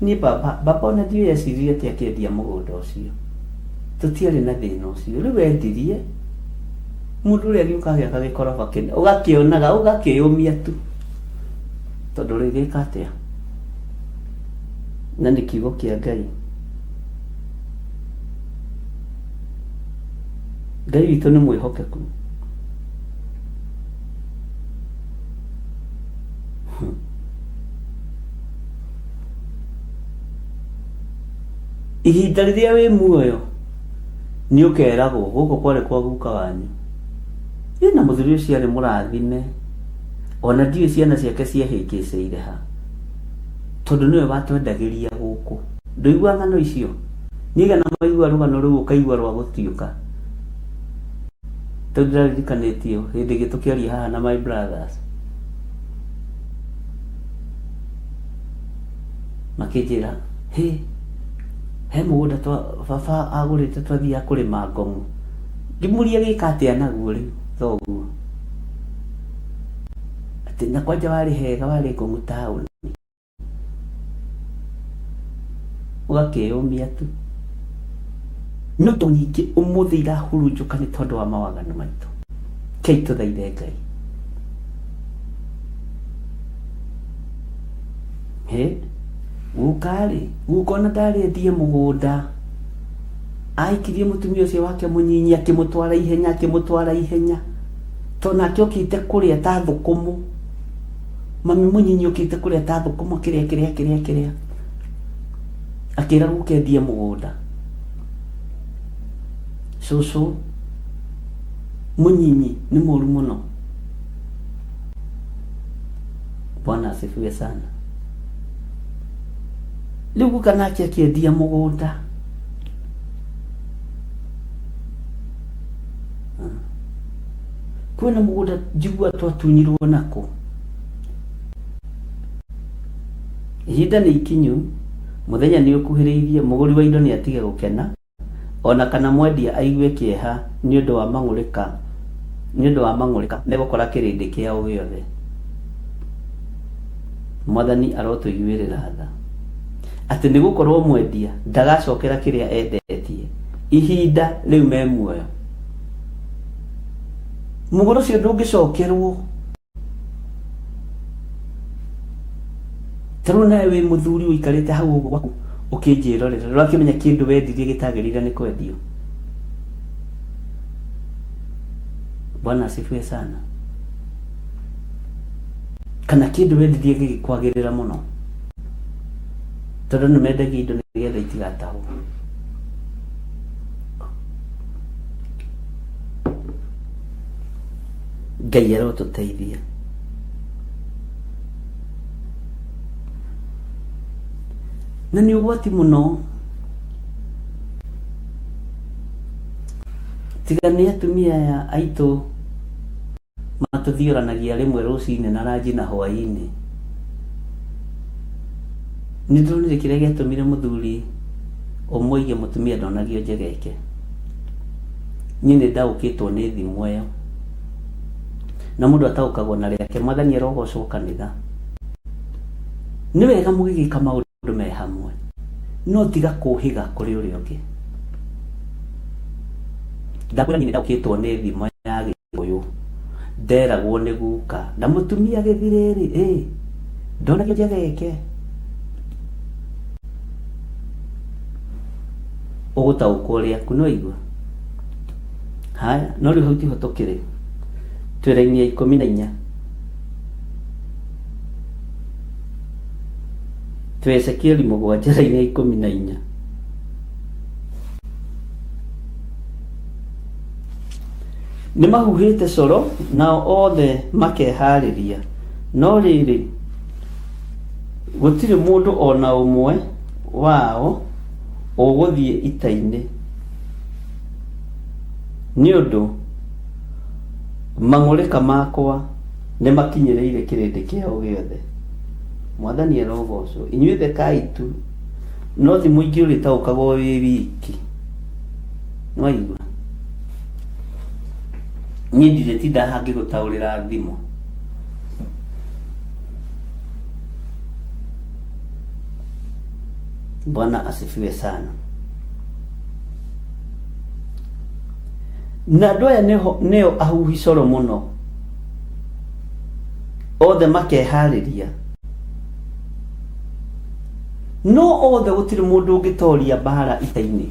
Niĩ baba, baba ona ndiũĩ eciririe atĩa akĩendia mũgũnda ũcio. Tũtiarĩ na thĩna ũcio. Rĩu endirie, mũndũ ũrĩa agĩũka agĩaka gĩkoroba kĩnene, ũgakĩonaga, ũgakĩyũmia tu. Tondũ rĩgĩka atĩa? Na nĩ kiugo kĩa Ngai. Ngai witũ nĩ mwĩhokeku. Ihinda rĩrĩa wĩ muoyo nĩ ũkeragwo gũkũ kwarĩ kwa guka wanyu. Ĩ na mũthuri ũcio arĩ mũrathime. Ona ndiũĩ ciana ciake ciehĩngĩcĩire ha, tondũ nĩwe watwendagĩria gũkũ. Ndũigua ng'ano icio? Nĩigana maigua rũgano rũu ũkaigua rwa gũtiũka. Tondũ ndĩraririkanĩtio hĩndĩ ĩngĩ tũkĩaria haha na my brothers. Makĩnjĩra, hĩ, he mũgũnda twa baba agũrĩte twathiaga kũrĩma ngong'o. Ngĩmũria gĩka atĩa naguo rĩu thoguo? Atĩ na kwanja warĩ hega warĩ ngong'o taũni. Ũgakĩyũmia tu. No indo nyingĩ ũmũthĩ irahurunjũka nĩ tondũ wa mawaganu maitũ. Kei tũthaithe Ngai. Hĩ, guka-rĩ, guka ona ndarĩ endie mũgũnda. Ahikirie mũtumia ũcio wake mũnyinyi akĩmũtwara ihenya, akĩmũtwara ihenya. Tondũ nake okĩte kũrĩa ta thũkũmũ. Mami mũnyinyi okĩte kũrĩa ta thũkũmũ kĩrĩa kĩrĩa kĩrĩa kĩrĩa. Akĩra guka endie mũgũnda. Cũcũ mũnyinyi nĩ mũru mũno. Bwana asifiwe sana. Rĩu guka nake akĩendia mũgũnda. Kwĩna mũgũnda njigua twatunyirwo nako. Ihinda nĩ ikinyu, mũthenya nĩ ũkuhĩrĩirie, mũgũri wa indo nĩ atige gũkena, o na kana mwendia aigue kĩeha nĩ ũndũ wa mang'ũrĩka, nĩ ũndũ wa mang'ũrĩka megũkora kĩrĩndĩ kĩao gĩothe. Mwathani arotũiguĩrĩra tha. Atĩ nĩ gũkorwo mwendia ndagacokera kĩrĩa endetie ihinda rĩu me muoyo. Mũgũrũ ũcio ndũngĩcokerwo. Ta rĩu nawe wĩ mũthuri ũikarĩte hau ũguo gwaku ũkĩnjĩrorera, ndũrakĩmenya kĩndũ wendirie gĩtagĩrĩire nĩ kwendio. Bwana asifiwe sana. Kana kĩndũ wendirie gĩgĩkwagĩrĩra mũno, tondũ nĩ mendagia indo nĩgetha itigatahwo. Ngai arotũteithia. Na nĩ ũgwati mũno tiga nĩ atumia aya aitũ matũthioranagia rĩmwe rũcinĩ na ranji na hwaĩ-inĩ. Nĩ ndĩronire kĩrĩa gĩatũmire mũthuri ũmwe oige mũtumia ndonagio njegeke. Niĩ nĩ ndaũkĩtwo nĩ thimũ ĩyo. Na mũndũ ataũkagwo na rĩake. Mwathani arogocwo kanitha. Nĩ wega mũgĩgĩka maũndũ me hamwe, no tiga kũhĩga kũrĩ ũrĩa ũngĩ. Ndakwĩra niĩ nĩ ndaũkĩtwo nĩ thimo ya Gĩkũyũ. Nderagwo nĩ guka, na mũtumia gĩthirĩrĩ, ĩ, ndonagio njegeke. Ũgũtaũkwo rĩaku nĩ waigua? Haya, no rĩu hau tiho tũkĩrĩ. Twĩ raini ya 14. Twĩ Ezekieli 7 raini ya 14. Nĩ mahuhĩte coro, nao othe makehaarĩria, no rĩrĩ, gũtirĩ mũndũ o na ũmwe wao ũgũthiĩ ita-inĩ, nĩ ũndũ mang'ũrĩka makwa nĩ makinyĩrĩire kĩrĩndĩ kĩao gĩothe. Mwathani arogocwo. Inyuĩ thekai tu, no ti mũingĩ ũrĩtaũkagwo wĩ wiki. Nĩwaigua? Niĩ ndirĩtinda haha ngĩgũtaũrĩra thimo. Bwana asifiwe sana. Na andũ aya nĩo ahuhi coro mũno, othe makeharĩria, no othe gũtirĩ mũndũ ũngĩtoria mbara ita-inĩ.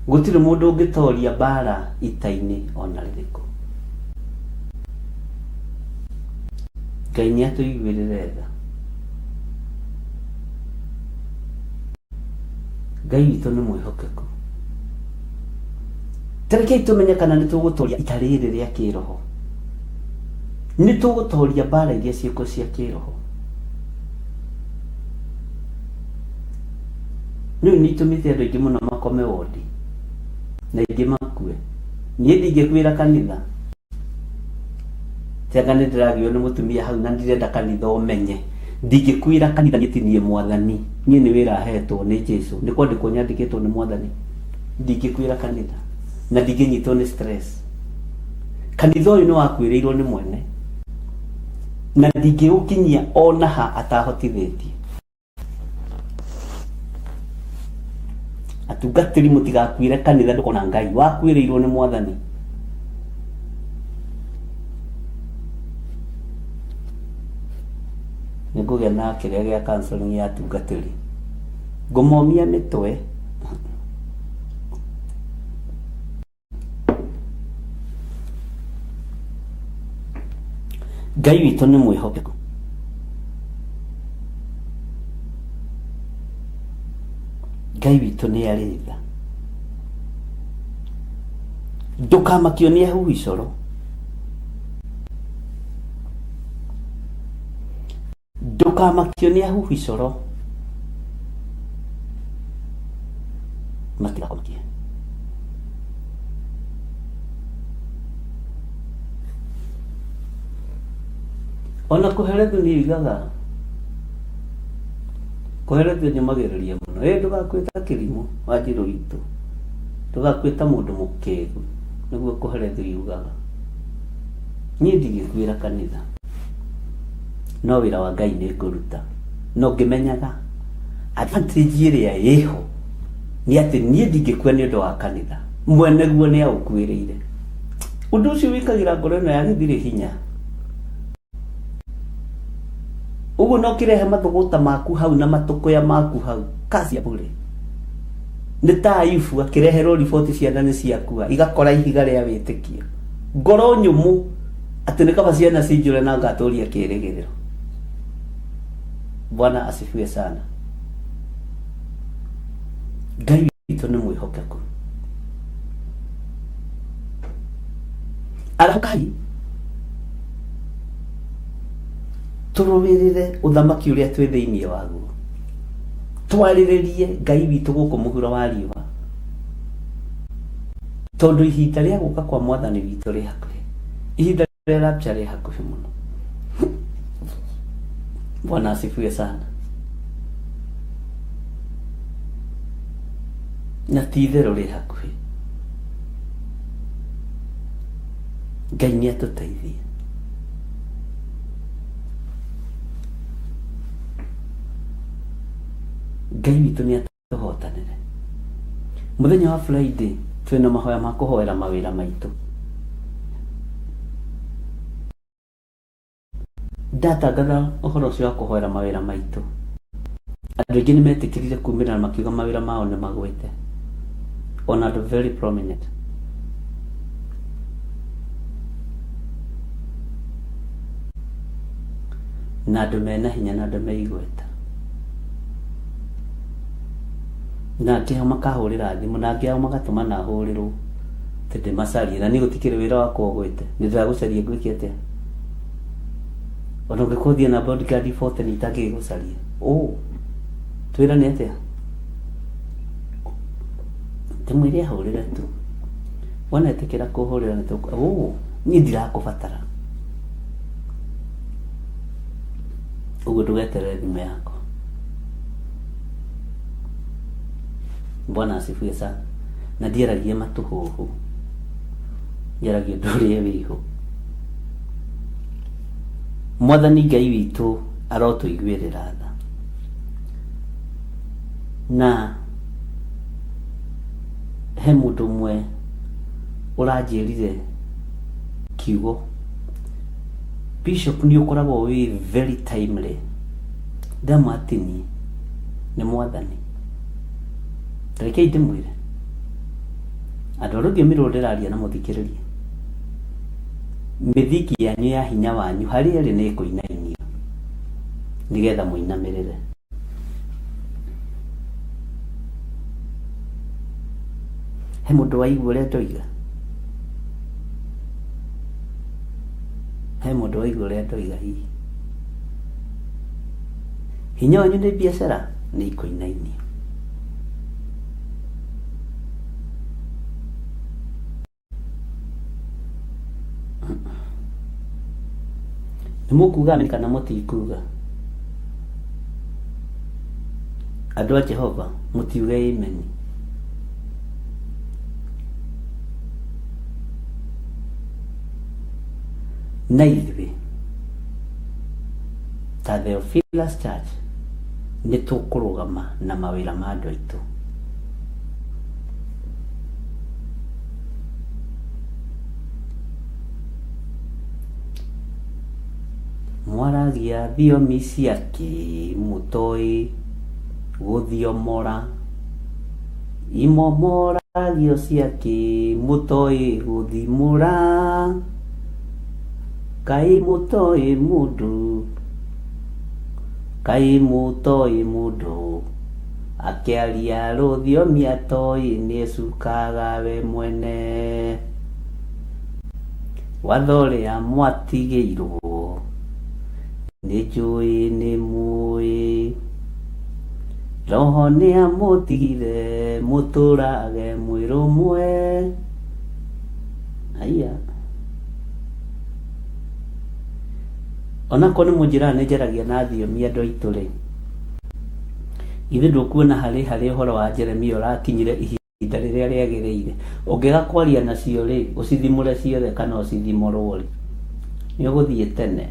Gũtirĩ mũndũ ũngĩtoria mbara ita-inĩ ona rĩrĩkũ. Ngai nĩ atũiguĩrĩre tha. Ngai witũ nĩ mwĩhokeku. Tarekei tũmenye kana nĩ tũgũtoria ita rĩrĩ rĩa kĩroho. Nĩ tũgũtoria mbara iria ciĩko cia kĩroho. Rĩu nĩ itũmĩte andũ aingĩ mũno makome wondi na aingĩ makue. Niĩ ndingĩkuĩra kanitha. Tianga nĩ ndĩragio nĩ mũtumia hau na ndirenda kanitha ũmenye. Ndingĩkuĩra kanitha niĩ ti niĩ mwathani. Niĩ nĩ wĩra hetwo nĩ Jesu. Nĩ kwandĩkwo nyandĩkĩtwo nĩ mwathani. Ndingĩkuĩra kanitha na ndingĩnyitwo nĩ stress. Kanitha ũyũ nĩ wakuĩrĩirwo nĩ mwene na ndingĩũkinyia ona ha atahotithĩtie. Atungatĩri mũtigakuĩre kanitha ndũkona Ngai wakuĩrĩirwo nĩ mwathani. Nĩngũgĩa na kĩrĩa gĩa counseling ya atungatĩri. Ngũmomia mĩtwe. Ngai witũ nĩ mwĩhokeku. Ngai witũ nĩ arĩ tha. Ndũkamakio nĩ ahuhi coro. Ndũkamakio nĩ ahuhi coro matigakũmakie. Ona kũherethu nĩ oigaga kũherethu nyũmagĩrĩria mũno ĩ ndũgakue ta kĩrimũ wanjirũ witũ ndũgakue ta mũndũ mũkĩgu nĩguo kũherethu yugaga niĩ ndingĩkuĩra kanitha no wĩra wa Ngai nĩ ngũruta no ngĩmenyaga advantage ĩrĩa ĩho nĩ atĩ niĩ ndingĩkua nĩ ũndũ wa kanitha mwene guo nĩ aũkuĩrĩire ũndũ ũcio wĩkagĩra ngoro ĩno ya gĩthirĩ hinya ũguo no kĩrehe mathũgũta maku hau na matũkũya maku hau kazi ya bure nĩ ta Ayubu akĩreherwo riboti ciana nĩ ciakua igakora ihiga rĩa wĩtĩkio ngoro nyũmũ atĩ nĩ kaba ciana cinjũre na ngatũria kĩrĩgĩrĩro. Bwana asifiwe sana. Ngai witũ nĩ mwĩhokeku. Arahũkai tũrũĩrĩre ũthamaki ũrĩa twĩ thĩinĩ waguo, twarĩrĩrie Ngai witũ gũkũ mũhuro wa riũa, tondũ ihinda rĩa gũka kwa mwathani witũ rĩ hakuhĩ. Ihinda rĩa rapture rĩ hakuhĩ mũno. Bwana asifiwe sana. Na ti itherũ rĩ hakuhĩ. Ngai nĩ atũteithie. Ngai witũ nĩ tũhotanĩre. Mũthenya wa Friday twĩna mahoya ma kũhoera mawĩra maitũ. Ndatangatha ũhoro ũcio wa kũhoera mawĩra maitũ, andũ aingĩ nĩ metĩkĩrire kumĩra na makiuga mawĩra mao nĩ magwĩte. Ona andũ very prominent. Na andũ mena hinya na andũ me igweta. Na angĩ ao makahũrĩra thimũ na angĩ ao magatũma na hũrĩrwo atĩ ndĩmacarie na niĩ gũtikĩrĩ wĩra wakwa ũgwĩte nĩ ndĩragũcaria ngwĩke atĩa ona ũngĩkorwo ũthiĩ na bodyguard 40 nĩ itangĩgũcaria ũ twĩrane atĩa ndĩmwĩre ahũrĩre tu wona etĩkĩra kũhũrĩra nĩ tũkũ ũ niĩ ndirakũbatara ũguo ndũgeterere thimũ yakwa bwana asifiwe sana na ndiaragia matũhũhũ njaragia ũndũ ũrĩa wĩho mwathani ngai witũ arotũiguĩrĩra tha na he mũndũ ũmwe ũranjĩrire kiugo Bishop nĩ ũkoragwo wĩ very timely. Ndamwa atĩ niĩ nĩ mwathani. Rekei ndĩmwĩre. Andũ a rũthiomi rũrũ ndĩraria na mũthikĩrĩrie. Mĩthingi yanyu ya hinya wanyu harĩa ĩrĩ nĩ ĩkũinainio nĩgetha mũinamĩrĩre. He mũndũ waigua ũrĩa ndoiga? Mũndũ waigua ũrĩa ndoiga hihi hinya wanyu nĩ biacara nĩ ikũinainio. Nĩ mũkuga amen kana mũtikuga? Andũ a Jehova mũtiuge amen. Na ithuĩ ta Theophilus Church nĩ tũkũrũgama na mawĩra ma andũ aitũ. Mwaragia thiomi ciakĩ mũtoĩ gũthiomora, imomoragio ciakĩ mũtoĩ gũthimũra, kaĩ mũtoĩ mũndũ, kaĩ mũtoĩ mũndũ, akĩaria rũthiomi atoĩ nĩecukaga we mwene. Watho ũrĩa mwatigĩirwo nĩnjũĩ nĩmũĩ, Roho nĩamũtigire mũtũrage mwĩ rũmwe. Aya. Onakorwo nĩ mũnjĩraga nĩ njaragia na thiomi andũ aitũ rĩ, githĩ ndũkuona harĩ harĩ ũhoro wa Jeremia ũrakinyire ihinda rĩrĩa rĩagĩrĩire? Ũngĩaga kwaria nacio rĩ, ũcithimũre ciothe kana ũcithimũrwo rĩ, nĩ ũgũthiĩ tene.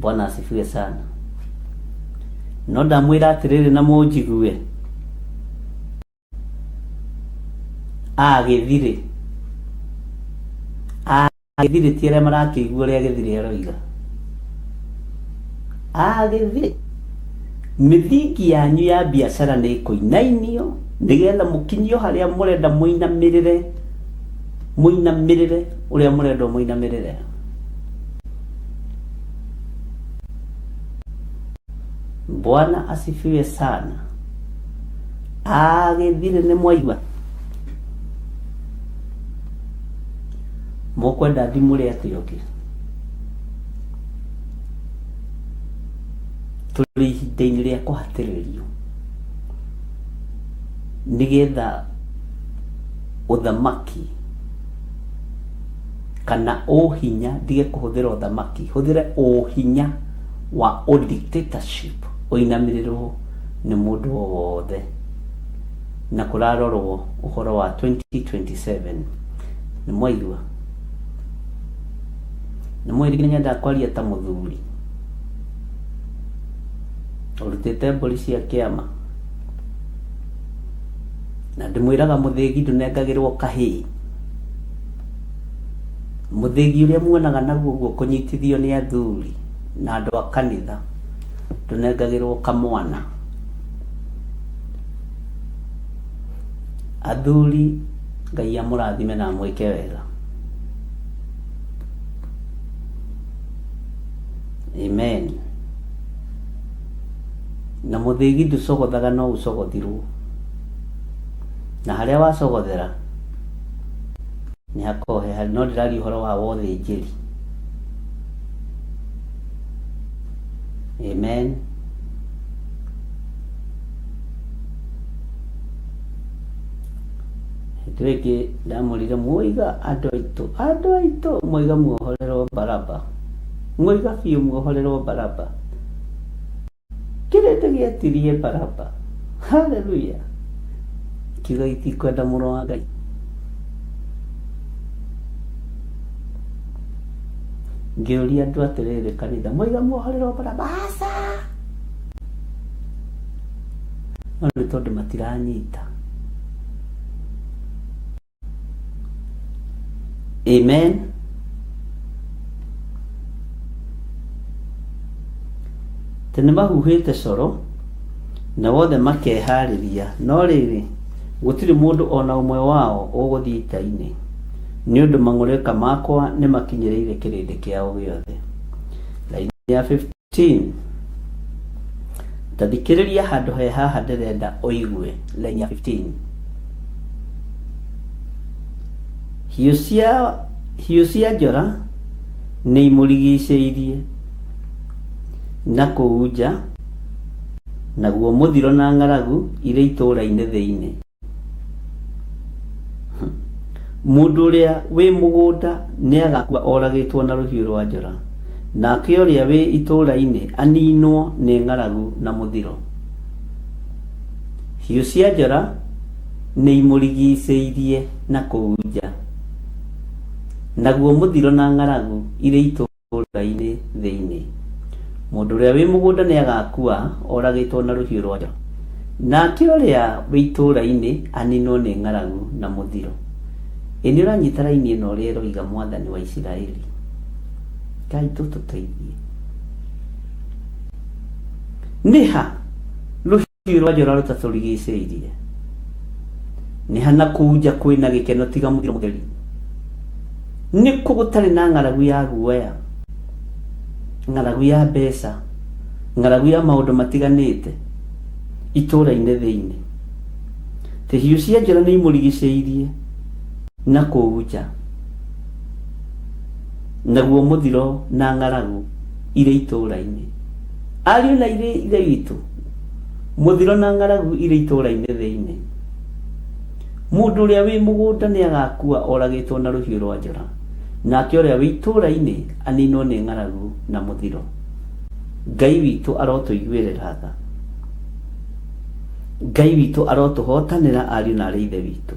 Bwana asifiwe sana. No ndamwĩra atĩrĩrĩ na mũnjigue, agĩthirĩ agĩthirĩ ti arĩa marakĩigua ũrĩa gĩthirĩ aroiga agĩthirĩ mĩthingi yanyu ya biacara nĩ ĩkũinainio nĩgetha mũkinyio harĩa mũrenda mũinamĩrĩre mũinamĩrĩre ũrĩa mũrenda mũinamĩrĩre. Bwana asifiwe sana. Agĩthirĩ nĩ mwaigua mũkwenda thimũre atĩa ũngĩ? Tũrĩ ihinda-inĩ rĩa kũhatĩrĩrio nĩgetha ũthamaki kana ũhinya, ndige kũhũthĩra ũthamaki, hũthĩre ũhinya wa ũ-dictatorship ũinamĩrĩrwo nĩ mũndũ o wothe, na kũrarorwo ũhoro wa 2027. Nĩ mwaigua? Nĩ mũĩ nginya nyendaga kwaria ta mũthuri ũrutĩte mbũri cia kĩama, na ndĩmwĩraga mũthĩgi ndũnengagĩrwo kahĩĩ. Mũthĩgi ũrĩa muonaga naguo ũguo kũnyitithio nĩ athuri na andũ a kanitha ndũnengagĩrwo kamwana. Athuri Ngai amũrathime na amwĩke wega. Amen. Na mũthĩgi ndũcogothaga no ũcogothirwo. Na harĩa wacogothera nĩ hakoragwo he harĩ, no ndĩraria ũhoro wa wothĩnjĩri. Amen. Hĩndĩ ĩyo ĩngĩ ndamwĩrire mwoiga andũ aitũ, andũ aitũ mwoiga muohorerwo Baraba, mwoiga biũ muohorerwo Baraba. Kĩrĩndĩ gĩetirie Baraba. Haleluya! Kiuga gĩtikwenda mũrũ wa Ngai. Ngĩũria andũ atĩrĩrĩ kanitha, mwoiga muohorerwo Baraba? Aca! No nĩ tondũ matiranyita. Amen. Atĩ nĩ mahuhĩte coro na othe makeharĩria, no rĩrĩ, gũtirĩ mũndũ o na ũmwe wao ũgũthiĩ ita-inĩ, nĩ ũndũ mang'ũrĩka makwa nĩ makinyĩrĩire kĩrĩndĩ kĩao gĩothe. Raini ya 15. Ta thikĩrĩria handũ he haha ndĩrenda ũigue. Raini ya 15. Hiũ cia Hiũ cia njora nĩ imũrigicĩirie na kũu nja, naguo mũthiro na ng'aragu irĩ itũũra-inĩ thĩinĩ. Mũndũ ũrĩa wĩ mũgũnda nĩagakua oragĩtwo na rũhiũ rwa njora, nake ũrĩa wĩ itũũra-inĩ aniinwo nĩ ng'aragu na mũthiro. Hiũ cia njora nĩimũrigiicĩirie na kũu nja, naguo mũthiro na ng'aragu irĩ itũũra-inĩ thĩinĩ. Mũndũ ũrĩa wĩ mũgũnda nĩagakua oragĩtwo na rũhiũ rwa njora, nake ũrĩa wĩ itũũra-inĩ aninwo nĩ ng'aragu na mũthiro. Ĩ nĩũranyita raini ĩno ũrĩa ĩroiga Mwathani wa Isiraeli? Ngai tũtũteithie. Nĩ ha Rũhiũ rwa njora rũtatũrigicĩirie. Nĩ ha na kũu nja kwĩ na gĩkeno tiga mũthiro mũtheri? Nĩ kũ gũtarĩ na ng'aragu ya guoya, ng'aragu ya mbeca, ng'aragu ya maũndũ matiganĩte itũũra-inĩ thĩinĩ? Tĩ hiũ cia njora nĩ imũrigicĩirie na kũu nja, naguo mũthiro na ng'aragu irĩ itũũra-inĩ. Ariũ na aarĩ a Ithe witũ, mũthiro na ng'aragu irĩ itũũra-inĩ thĩinĩ. Mũndũ ũrĩa wĩ mũgũnda nĩagakua oragĩtwo na rũhiũ rwa njora, nake ũrĩa wĩ itũũra-inĩ aninwo nĩ ng'aragu na mũthiro. Ngai witũ arotũiguĩrĩra tha. Ngai witũ arotũhootanĩra ariũ na aarĩ a Ithe witũ.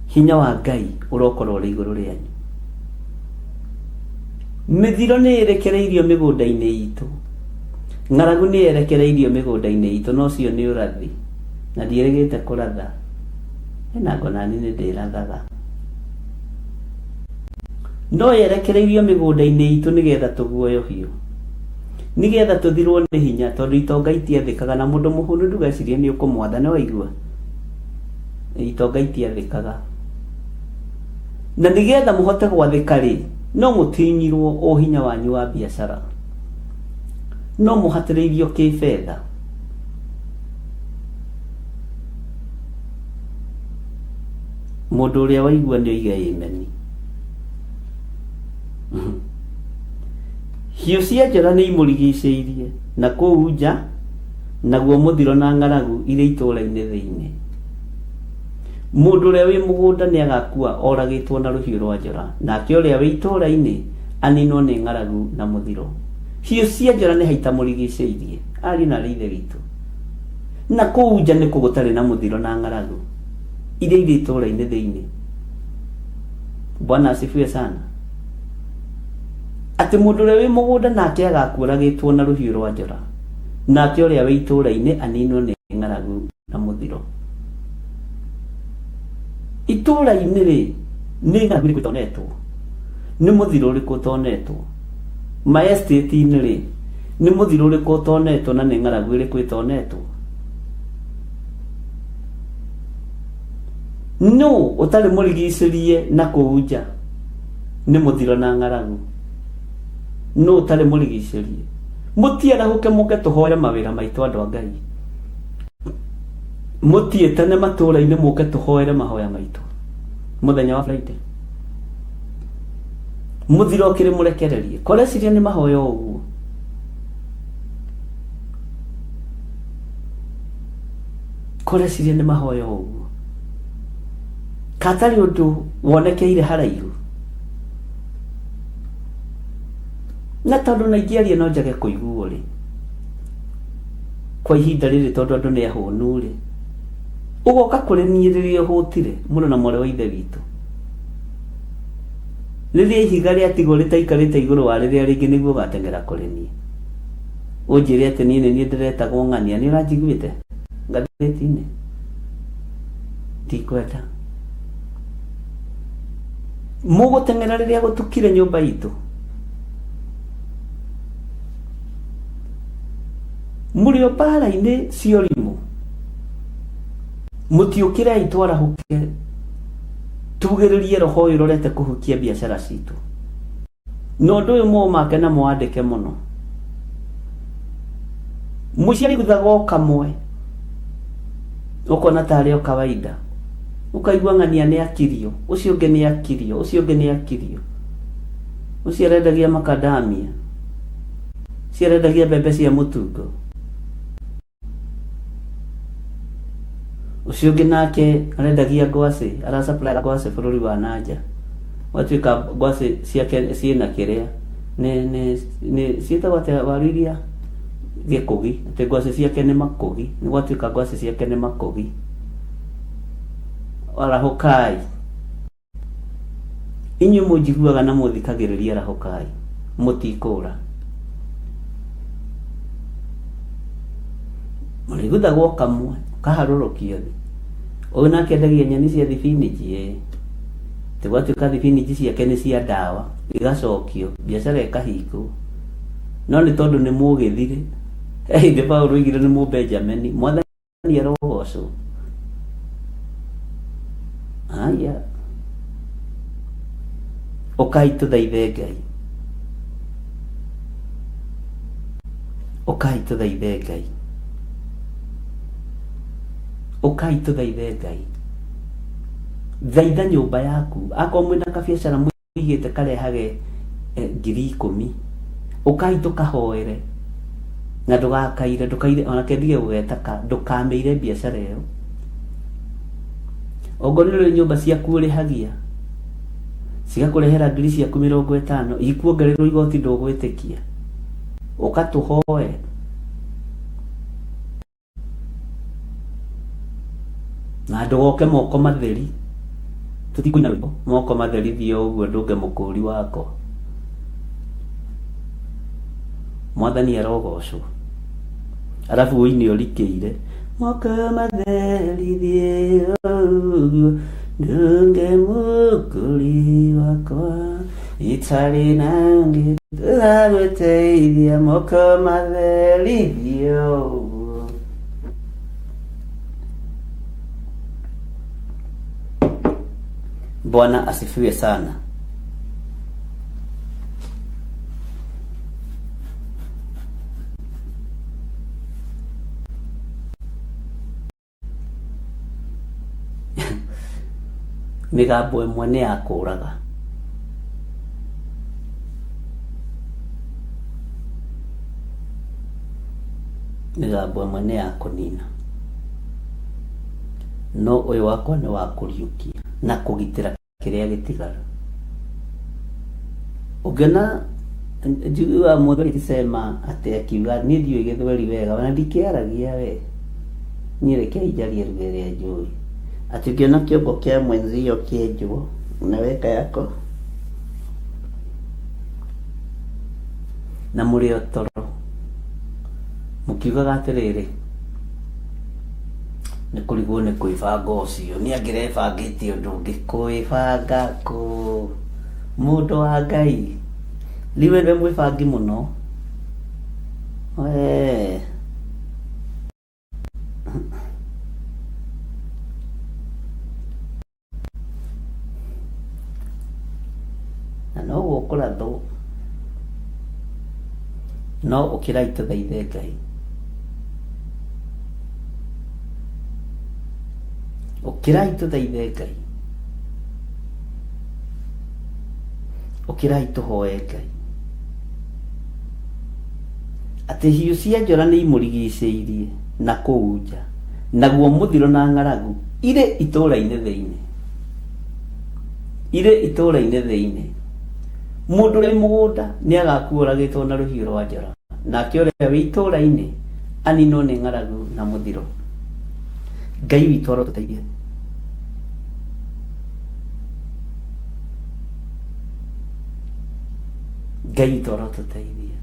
Hinya wa Ngai ũrokorwo ũrĩ igũrũ rĩanyu. Mĩthiro nĩ ĩrekereirio mĩgũnda-inĩ itũ. Ng'aragu nĩ yerekereirio mĩgũnda-inĩ itũ, na ũcio nĩ ũrathi. Na ndiĩrĩgĩte kũratha. Ena ngo nani nĩ ndĩrathaga. No yerekereirio mĩgũnda-inĩ itũ nĩgetha tũguoyohio. Nĩgetha tũthirwo nĩ hinya, tondũ itonga itiathĩkaga, na mũndũ mũhũnu ndũgecirie nĩ ũkũmwatha, nĩ waigua? Itonga itiathĩkaga. Na nĩgetha mũhote gwathĩka-rĩ, no mũtinyirwo o hinya wanyu wa biacara. No mũhatĩrĩirio kĩbetha. Mũndũ ũrĩa waigua nĩ oige ĩmeni. Hiũ cia njora nĩ imũrigicĩirie na kũu nja, naguo mũthiro na ng'aragu irĩ itũũra-inĩ thĩinĩ. Mũndũ ũrĩa wĩ mũgũnda nĩagakua oragĩtwo na rũhiũ rwa njora, nake ũrĩa wĩ itũũra-inĩ aninwo nĩ ng'aragu na mũthiro. Hiũ cia njora nĩ haita mũrigicĩirie, ariũ na aarĩ a Ithe witũ. Na kũu nja nĩ kũ gũtarĩ na mũthiro na ng'aragu iria irĩ itũũra-inĩ thĩinĩ? Bwana asifiwe sana. Atĩ mũndũ ũrĩa wĩ mũgũnda nake agakua oragĩtwo na rũhiũ rwa njora, nake ũrĩa wĩ itũũra-inĩ aninwo nĩ ng'aragu na mũthiro. Itũũra-inĩ rĩ, nĩ ng'aragu ĩrĩkũ ĩtonetwo? Nĩ mũthiro ũrĩkũ ũtonetwo? Ma estate-inĩ rĩ, nĩ mũthiro ũrĩkũ ũtonetwo na nĩ ng'aragu ĩrĩkũ ĩtonetwo? Nũ ũtarĩ mũrigicĩrie na kũu nja nĩ mũthiro na ng'aragu? Nũ ũtarĩ mũrigicĩrie? Mũtiarahũke mũke tũhoere mawĩra maitũ andũ a Ngai. Mũtiĩtane matũũra-inĩ mũke tũhoere mahoya maitũ mũthenya wa Friday. Mũthiro ũkĩrĩ mũrekererie. Koreciria nĩ mahoya o ũguo. Koreciria nĩ mahoya o ũguo. Katarĩ ũndũ wonekeire haraihu. Na tondũ na ingĩaria no njage kũiguo rĩ. Kwa ihinda rĩrĩ tondũ andũ nĩ ahũnu rĩ. Ũgoka kũrĩ niĩ rĩrĩa ũhũtire mũrũ na mwarĩ wa Ithe witũ. Rĩrĩa ihiga rĩatigwo rĩtaikarĩte igũrũ wa rĩrĩa rĩngĩ nĩguo ũgateng'era kũrĩ niĩ. Ũnjĩre atĩ niĩ nĩ niĩ ndĩretagwo ng'ania. Nĩ ũranjiguĩte ngathĩti-inĩ? Ndikwenda. Mũgũteng'era rĩrĩa gũtukire nyũmba itũ. Mũrĩ o mbara-inĩ cia ũrimũ. Mũtiũkĩrei twarahũke tugĩrĩrie roho ũyũ ũrorete kũhukia biacara citũ. Na ũndũ ũyũ mũũmake na mũwandĩke mũno. Mũciari guthaga o kamwe ũkona tarĩ o kawaida. Ũkaigua ng'ania nĩ akirio, ũcio ũngĩ nĩ akirio, ũcio ũngĩ nĩ akirio. Ũcio arendagia makadamia, ũcio arendagia mbembe cia mũtungo. Ũcio ũngĩ nake arendagia ngwacĩ, arasupply ngwacĩ bũrũri wa nanja. Gwatuĩka ngwacĩ ciake ciĩna kĩrĩa, nĩ nĩ nĩ ciĩtagwo atĩa waru iria gĩkũgi, atĩ ngwacĩ ciake nĩ makũgi, nĩ gwatuĩka ngwacĩ ciake nĩ makũgi. Arahũkai. Inyuĩ mũnjiguaga na mũthikagĩrĩria arahũkai, mũtikũũra. Mũrĩguthagwo kamwe, kaharũrũkio thĩ. Ũyũ nake endagia nyeni cia thibinĩnji ĩĩ. Atĩ gwatuĩka thibinĩnji ciake nĩ cia ndawa, igacokio, biacara ĩkahingwo. No nĩ tondũ nĩ mũgĩthirĩ, he hĩndĩ Paũlũ oigire nĩ mũbenjameni, Mwathani arogocwo. Haya. Ũkai tũthaithe Ngai. Ũkai tũthaithe Ngai. Ũkai tũthaithe Ngai. Thaitha nyũmba yaku. Akorwo mwĩna kabiacara mũigĩte karehage 10,000, ũkai tũkahoere na ndũgakaire, ndũkaire ona kendige gũgeta ka, ndũkamĩire biacara ĩyo. Ongorwo nĩ ũrĩ nyũmba ciaku ũrĩhagia, cigakũrehera 50,000 ikuongererwo igoti ndũgwĩtĩkia, ũka tũhoe. Na ndũgoke moko matheri, tũtikũina rwĩmbo moko matheri thiĩ o ũguo ndũnge mũkũri wakwa. Mwathani arogocwo. Arabu ũine ũrikĩire moko matheri thiĩ o ũguo ndũnge mũkũri wakwa itarĩ na ũngĩ ũragũteithia moko matheri thiĩ o ũguo. Bwana asifiwe sana. Mĩgambo ĩmwe nĩ ya kũraga. Mĩgambo ĩmwe nĩ ya kũnina. No ũyũ wakwa nĩ wa kũriũkia na kũgitĩra kĩrĩa gĩtigaru. Ũngĩona njiguaga mũndũ akisema atĩ akiuga niĩ ndiũĩ gĩthweri wega ona ndikĩaragia we niĩ rekei njarie lugha ĩrĩa njũĩ atĩ ũngĩona kĩongo kĩa mwenzio kĩenjwo unaweka yako na mũrĩ o toro mũkiugaga atĩrĩrĩ Nĩ kũrigwo nĩ kwĩbanga ũcio, nĩ angĩrebangĩte ũndũ ũngĩ. Kwĩbanga kũ? Mũndũ wa Ngai, rĩu we nĩwe mwĩbangi mũno. Wee. Na noguo ũkũrathwo, no ũkĩrai tũthaithe Ngai. Ũkĩrai tũthaithe Ngai. Ũkĩrai tũhoe Ngai. Atĩ hiũ cia njora nĩ imũrigicĩirie na kũu nja, naguo mũthiro na ng'aragu irĩ itũũra-inĩ thĩinĩ. Irĩ itũũra-inĩ thĩinĩ. Mũndũ ũrĩ mũgũnda nĩ agakua oragĩtwo na rũhiũ rwa njora, nake ũrĩa wĩ itũũra-inĩ aninwo nĩ ng'aragu na mũthiro. Ngai witũ arotũteithia. Ngai witũ arotũteithia.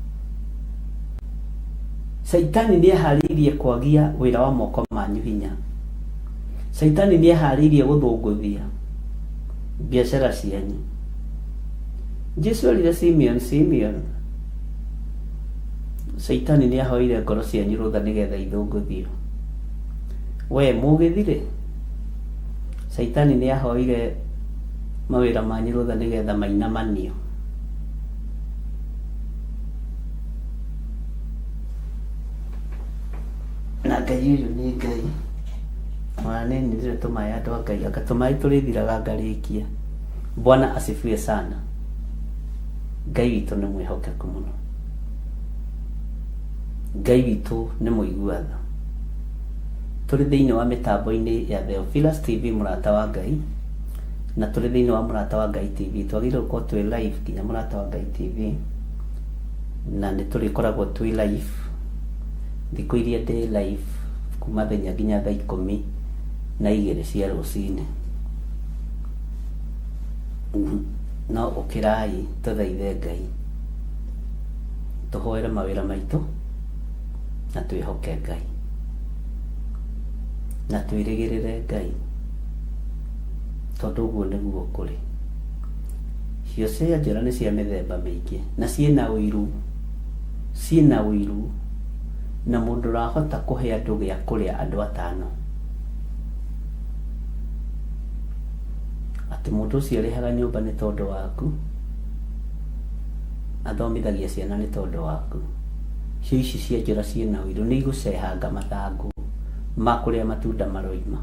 Caitani nĩ eharĩirie kwagia wĩra wa moko manyu hinya. Caitani nĩ eharĩirie gũthũngũthia biacara cianyu. Jesu erire Simeon, Simeon, Caitani nĩ ahoire ngoro cianyu rũtha nĩgetha ithũngũthio. We mũgĩthirĩ? Caitani nĩ ahoire mawĩra manyu rũtha nĩgetha mainamanio. Na Ngai ũyũ nĩ Ngai. Ona nĩ ndirĩ tũmaĩ andũ a Ngai, anga tũmaĩ tũrĩthiraga ngarĩkia. Bwana asifiwe sana. Ngai witũ nĩ mwĩhokeku mũno. Ngai witũ nĩ mũigua tha. Tũrĩ thĩinĩ wa mĩtambo-inĩ ya Theophilus TV mũrata wa Ngai, na tũrĩ thĩinĩ wa mũrata wa Ngai TV. Twagĩrĩirwo gũkorwo twĩ live nginya mũrata wa Ngai TV, na nĩ tũrĩkoragwo twĩ live thikũ iria ndĩ live kuma thaa inya nginya thaa 12 cia rũcinĩ. No ũkĩrai tũthaithe Ngai, tũhoere mawĩra maitũ na twĩhoke Ngai na twĩrĩgĩrĩre Ngai, tondũ ũguo nĩguo kũrĩ. Hiũ cia njora nĩ cia mĩthemba mĩingĩ na ciĩna ũiru, ciĩna ũiru na mũndũ ũrahota kũhe andũ gĩa kũrĩa andũ atano. Atĩ mũndũ ũcio arĩhaga nyũmba nĩ tondũ waku, athomithagia ciana nĩ tondũ waku. Hiũ ici cia njora ciĩna ũiru nĩ igũcehanga mathangũ ma kũrĩa matunda maroima.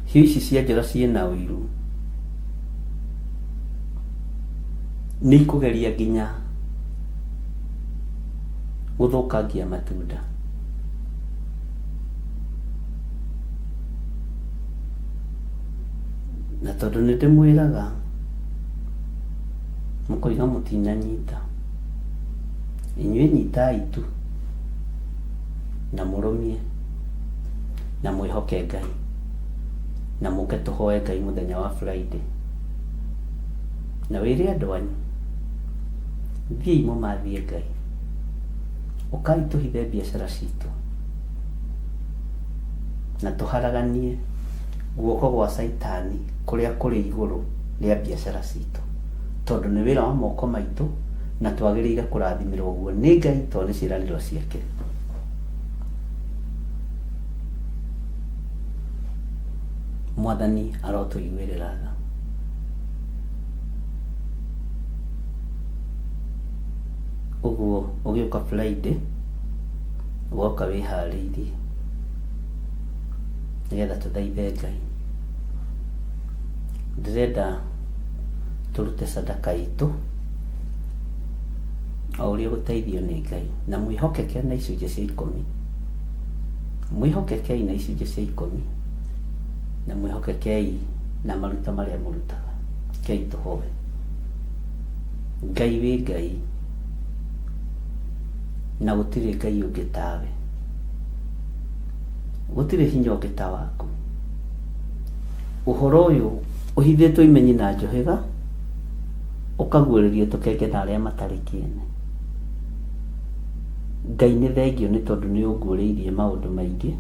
Hiũ ici cia njora ciĩna ũiru nĩ ikũgeria nginya gũthũkangia matunda. Na tondũ nĩ ndĩmwĩraga mũkoiga mũtinanyita, inyuĩ nyitai tu na mũrũmie na mwĩhoke Ngai na mũke tũhoe Ngai mũthenya wa Friday. Na wĩre andũ anyu, thiĩi mũmathie Ngai, ũkai tũhithe biacara citũ na tũharaganie guoko gwa Caitani kũrĩa kũrĩ igũrũ rĩa biacara citũ, tondũ nĩ wĩra wa moko maitũ na twagĩrĩire kũrathimĩrwo guo nĩ Ngai tondũ nĩ ciĩranĩro ciake. Mwathani arotũiguĩrĩra tha. Ũguo ũgĩũka Friday, ũgoka wĩharĩirie nĩgetha tũthaithe Ngai. Ndĩrenda tũrute sadaka itũ o ũrĩa ũgũteithio nĩ Ngai, na mwĩhokeke na icunjĩ cia ikũmi. Mwĩhokekei na icunjĩ cia ikũmi, na mwĩhokekei na maruta marĩa mũrutaga. Rekei tũhoe. Ngai wĩ Ngai, na gũtirĩ Ngai ũngĩ tawe. Gũtirĩ hinya ũngĩ ta waku. Ũhoro ũyũ ũhithĩtwo imenyi na njũhĩga, ũkaguũrĩrio tũkenge na arĩa matarĩ kĩene. Ngai nĩ thengio nĩ tondũ nĩ ũnguũrĩirie maũndũ maingĩ.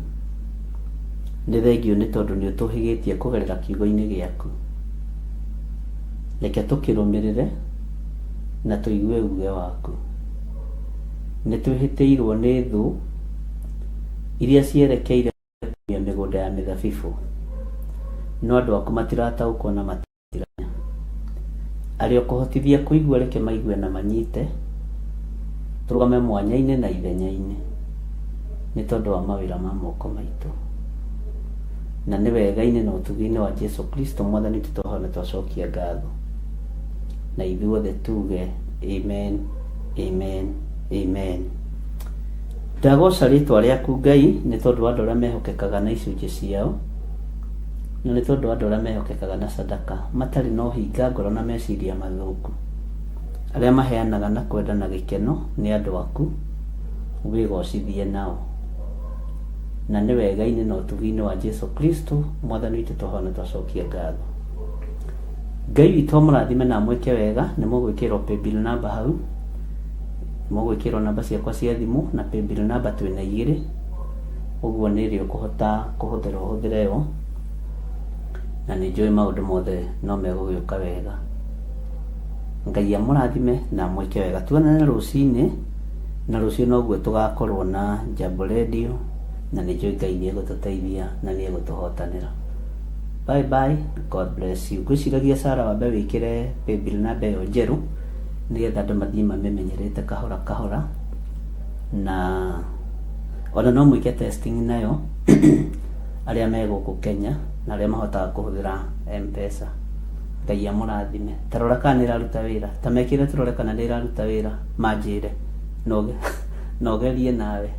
Nĩ thengio nĩ tondũ nĩ ũtũhĩgĩtie kũgerera kiugo-inĩ gĩaku. Reke tũkĩrũmĩrĩre na tũigue uge waku. Nĩ twĩhĩtĩirwo nĩ thũ iria cierekeire kũmia mĩgũnda ya mĩthabibũ, no andũ aku matirataũkwo na matiramenya. Arĩa ũkũhotithia kũigua reke maigue na manyite, tũrũgame mwanya-inĩ na ithenya-inĩ nĩ tondũ wa mawĩra ma moko maitũ. Na nĩ wega-inĩ na ũtugi-inĩ wa Jesu Kristo Mwathani witũ twahoya na twacokia ngatho. Na ithuothe tuge amen, amen, amen. Ndagoca rĩtwa rĩaku Ngai nĩ tondũ wa andũ arĩa mehokekaga na icunjĩ ciao, na nĩ tondũ wa andũ arĩa mehokekaga na sadaka, matarĩ na ũhinga ngoro na meciria mathũku. Arĩa maheanaga na kwenda na gĩkeno nĩ andũ aku, wĩgocithie nao. Na nĩ wega-inĩ na ũtugi-inĩ wa Jesu Kristo Mwathani witũ twahoya na twacokia ngatho. Ngai witũ amũrathime na amwĩke wega, nĩ mũgwĩkĩrwo paybill number hau. Mũgwĩkĩrwo namba ciakwa cia thimũ na paybill number twĩna igĩrĩ, ũguo nĩ ĩrĩa ũkũhota kũhũthĩra ũhũthĩre yo, na nĩ njũĩ maũndũ mothe no megũgĩũka wega. Ngai amũrathime na amwĩke wega. Tuonane rũcinĩ, na rũciũ noguo tũgakorwo na Jambo Radio, na nĩ njũĩ Ngai nĩ egũtũteithia na nĩ egũtũhotanĩra. Bye bye, God bless you. Ngwĩciragia Sarah wambe wĩkĩre paybill namba ĩyo njerũ. Nĩgetha andũ mathiĩ mamĩmenyerete kahora kahora, na Ona no mwĩke testing nayo arĩa me gũkũ Kenya na arĩa mahotaga kũhũthĩra M-Pesa. Ngai amũrathime. Ta rora kana nĩ ĩraruta wĩra. Ta mekĩre tũrore kana nĩ ĩraruta wĩra manjĩre. Na ũgerie nawe.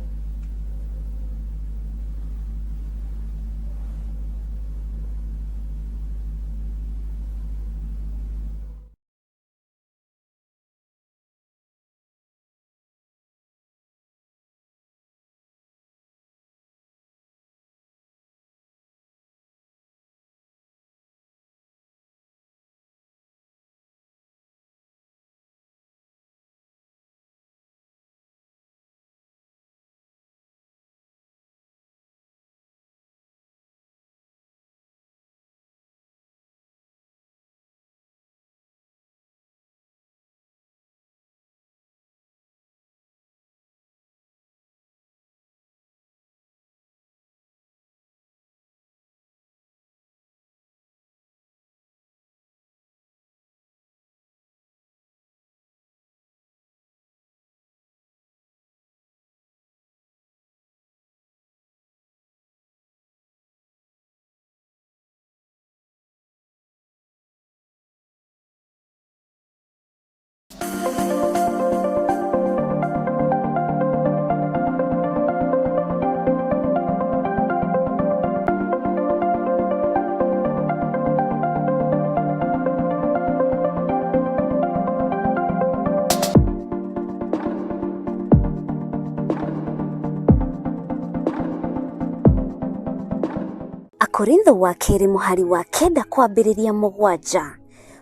Akorintho wa kerĩ mũhari wa 9 kwambĩrĩria 7.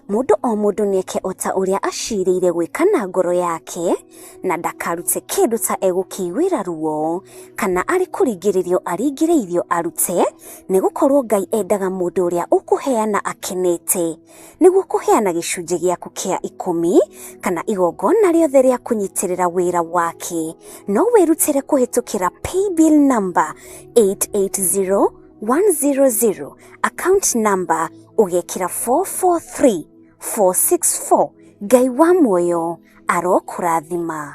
Mũndũ o mũndũ nĩeke o ta ũrĩa acirĩire gwĩka na ngoro yake, na ndakarute kĩndũ ta egũkĩiguĩra ruo, kana arĩ kũringĩrĩrio aringĩrĩirio arute, nĩgũkorwo Ngai endaga mũndũ ũrĩa ũkũheana akenete. Nĩguo kũheana gĩcunjĩ gĩaku kĩa 10 kana igongona rĩothe rĩa kũnyitĩrĩra wĩra wake, no wĩrutĩre kũhĩtũkĩra paybill number 880100, account number ũgekĩra 443464. Ngai wa muoyo arokũrathima.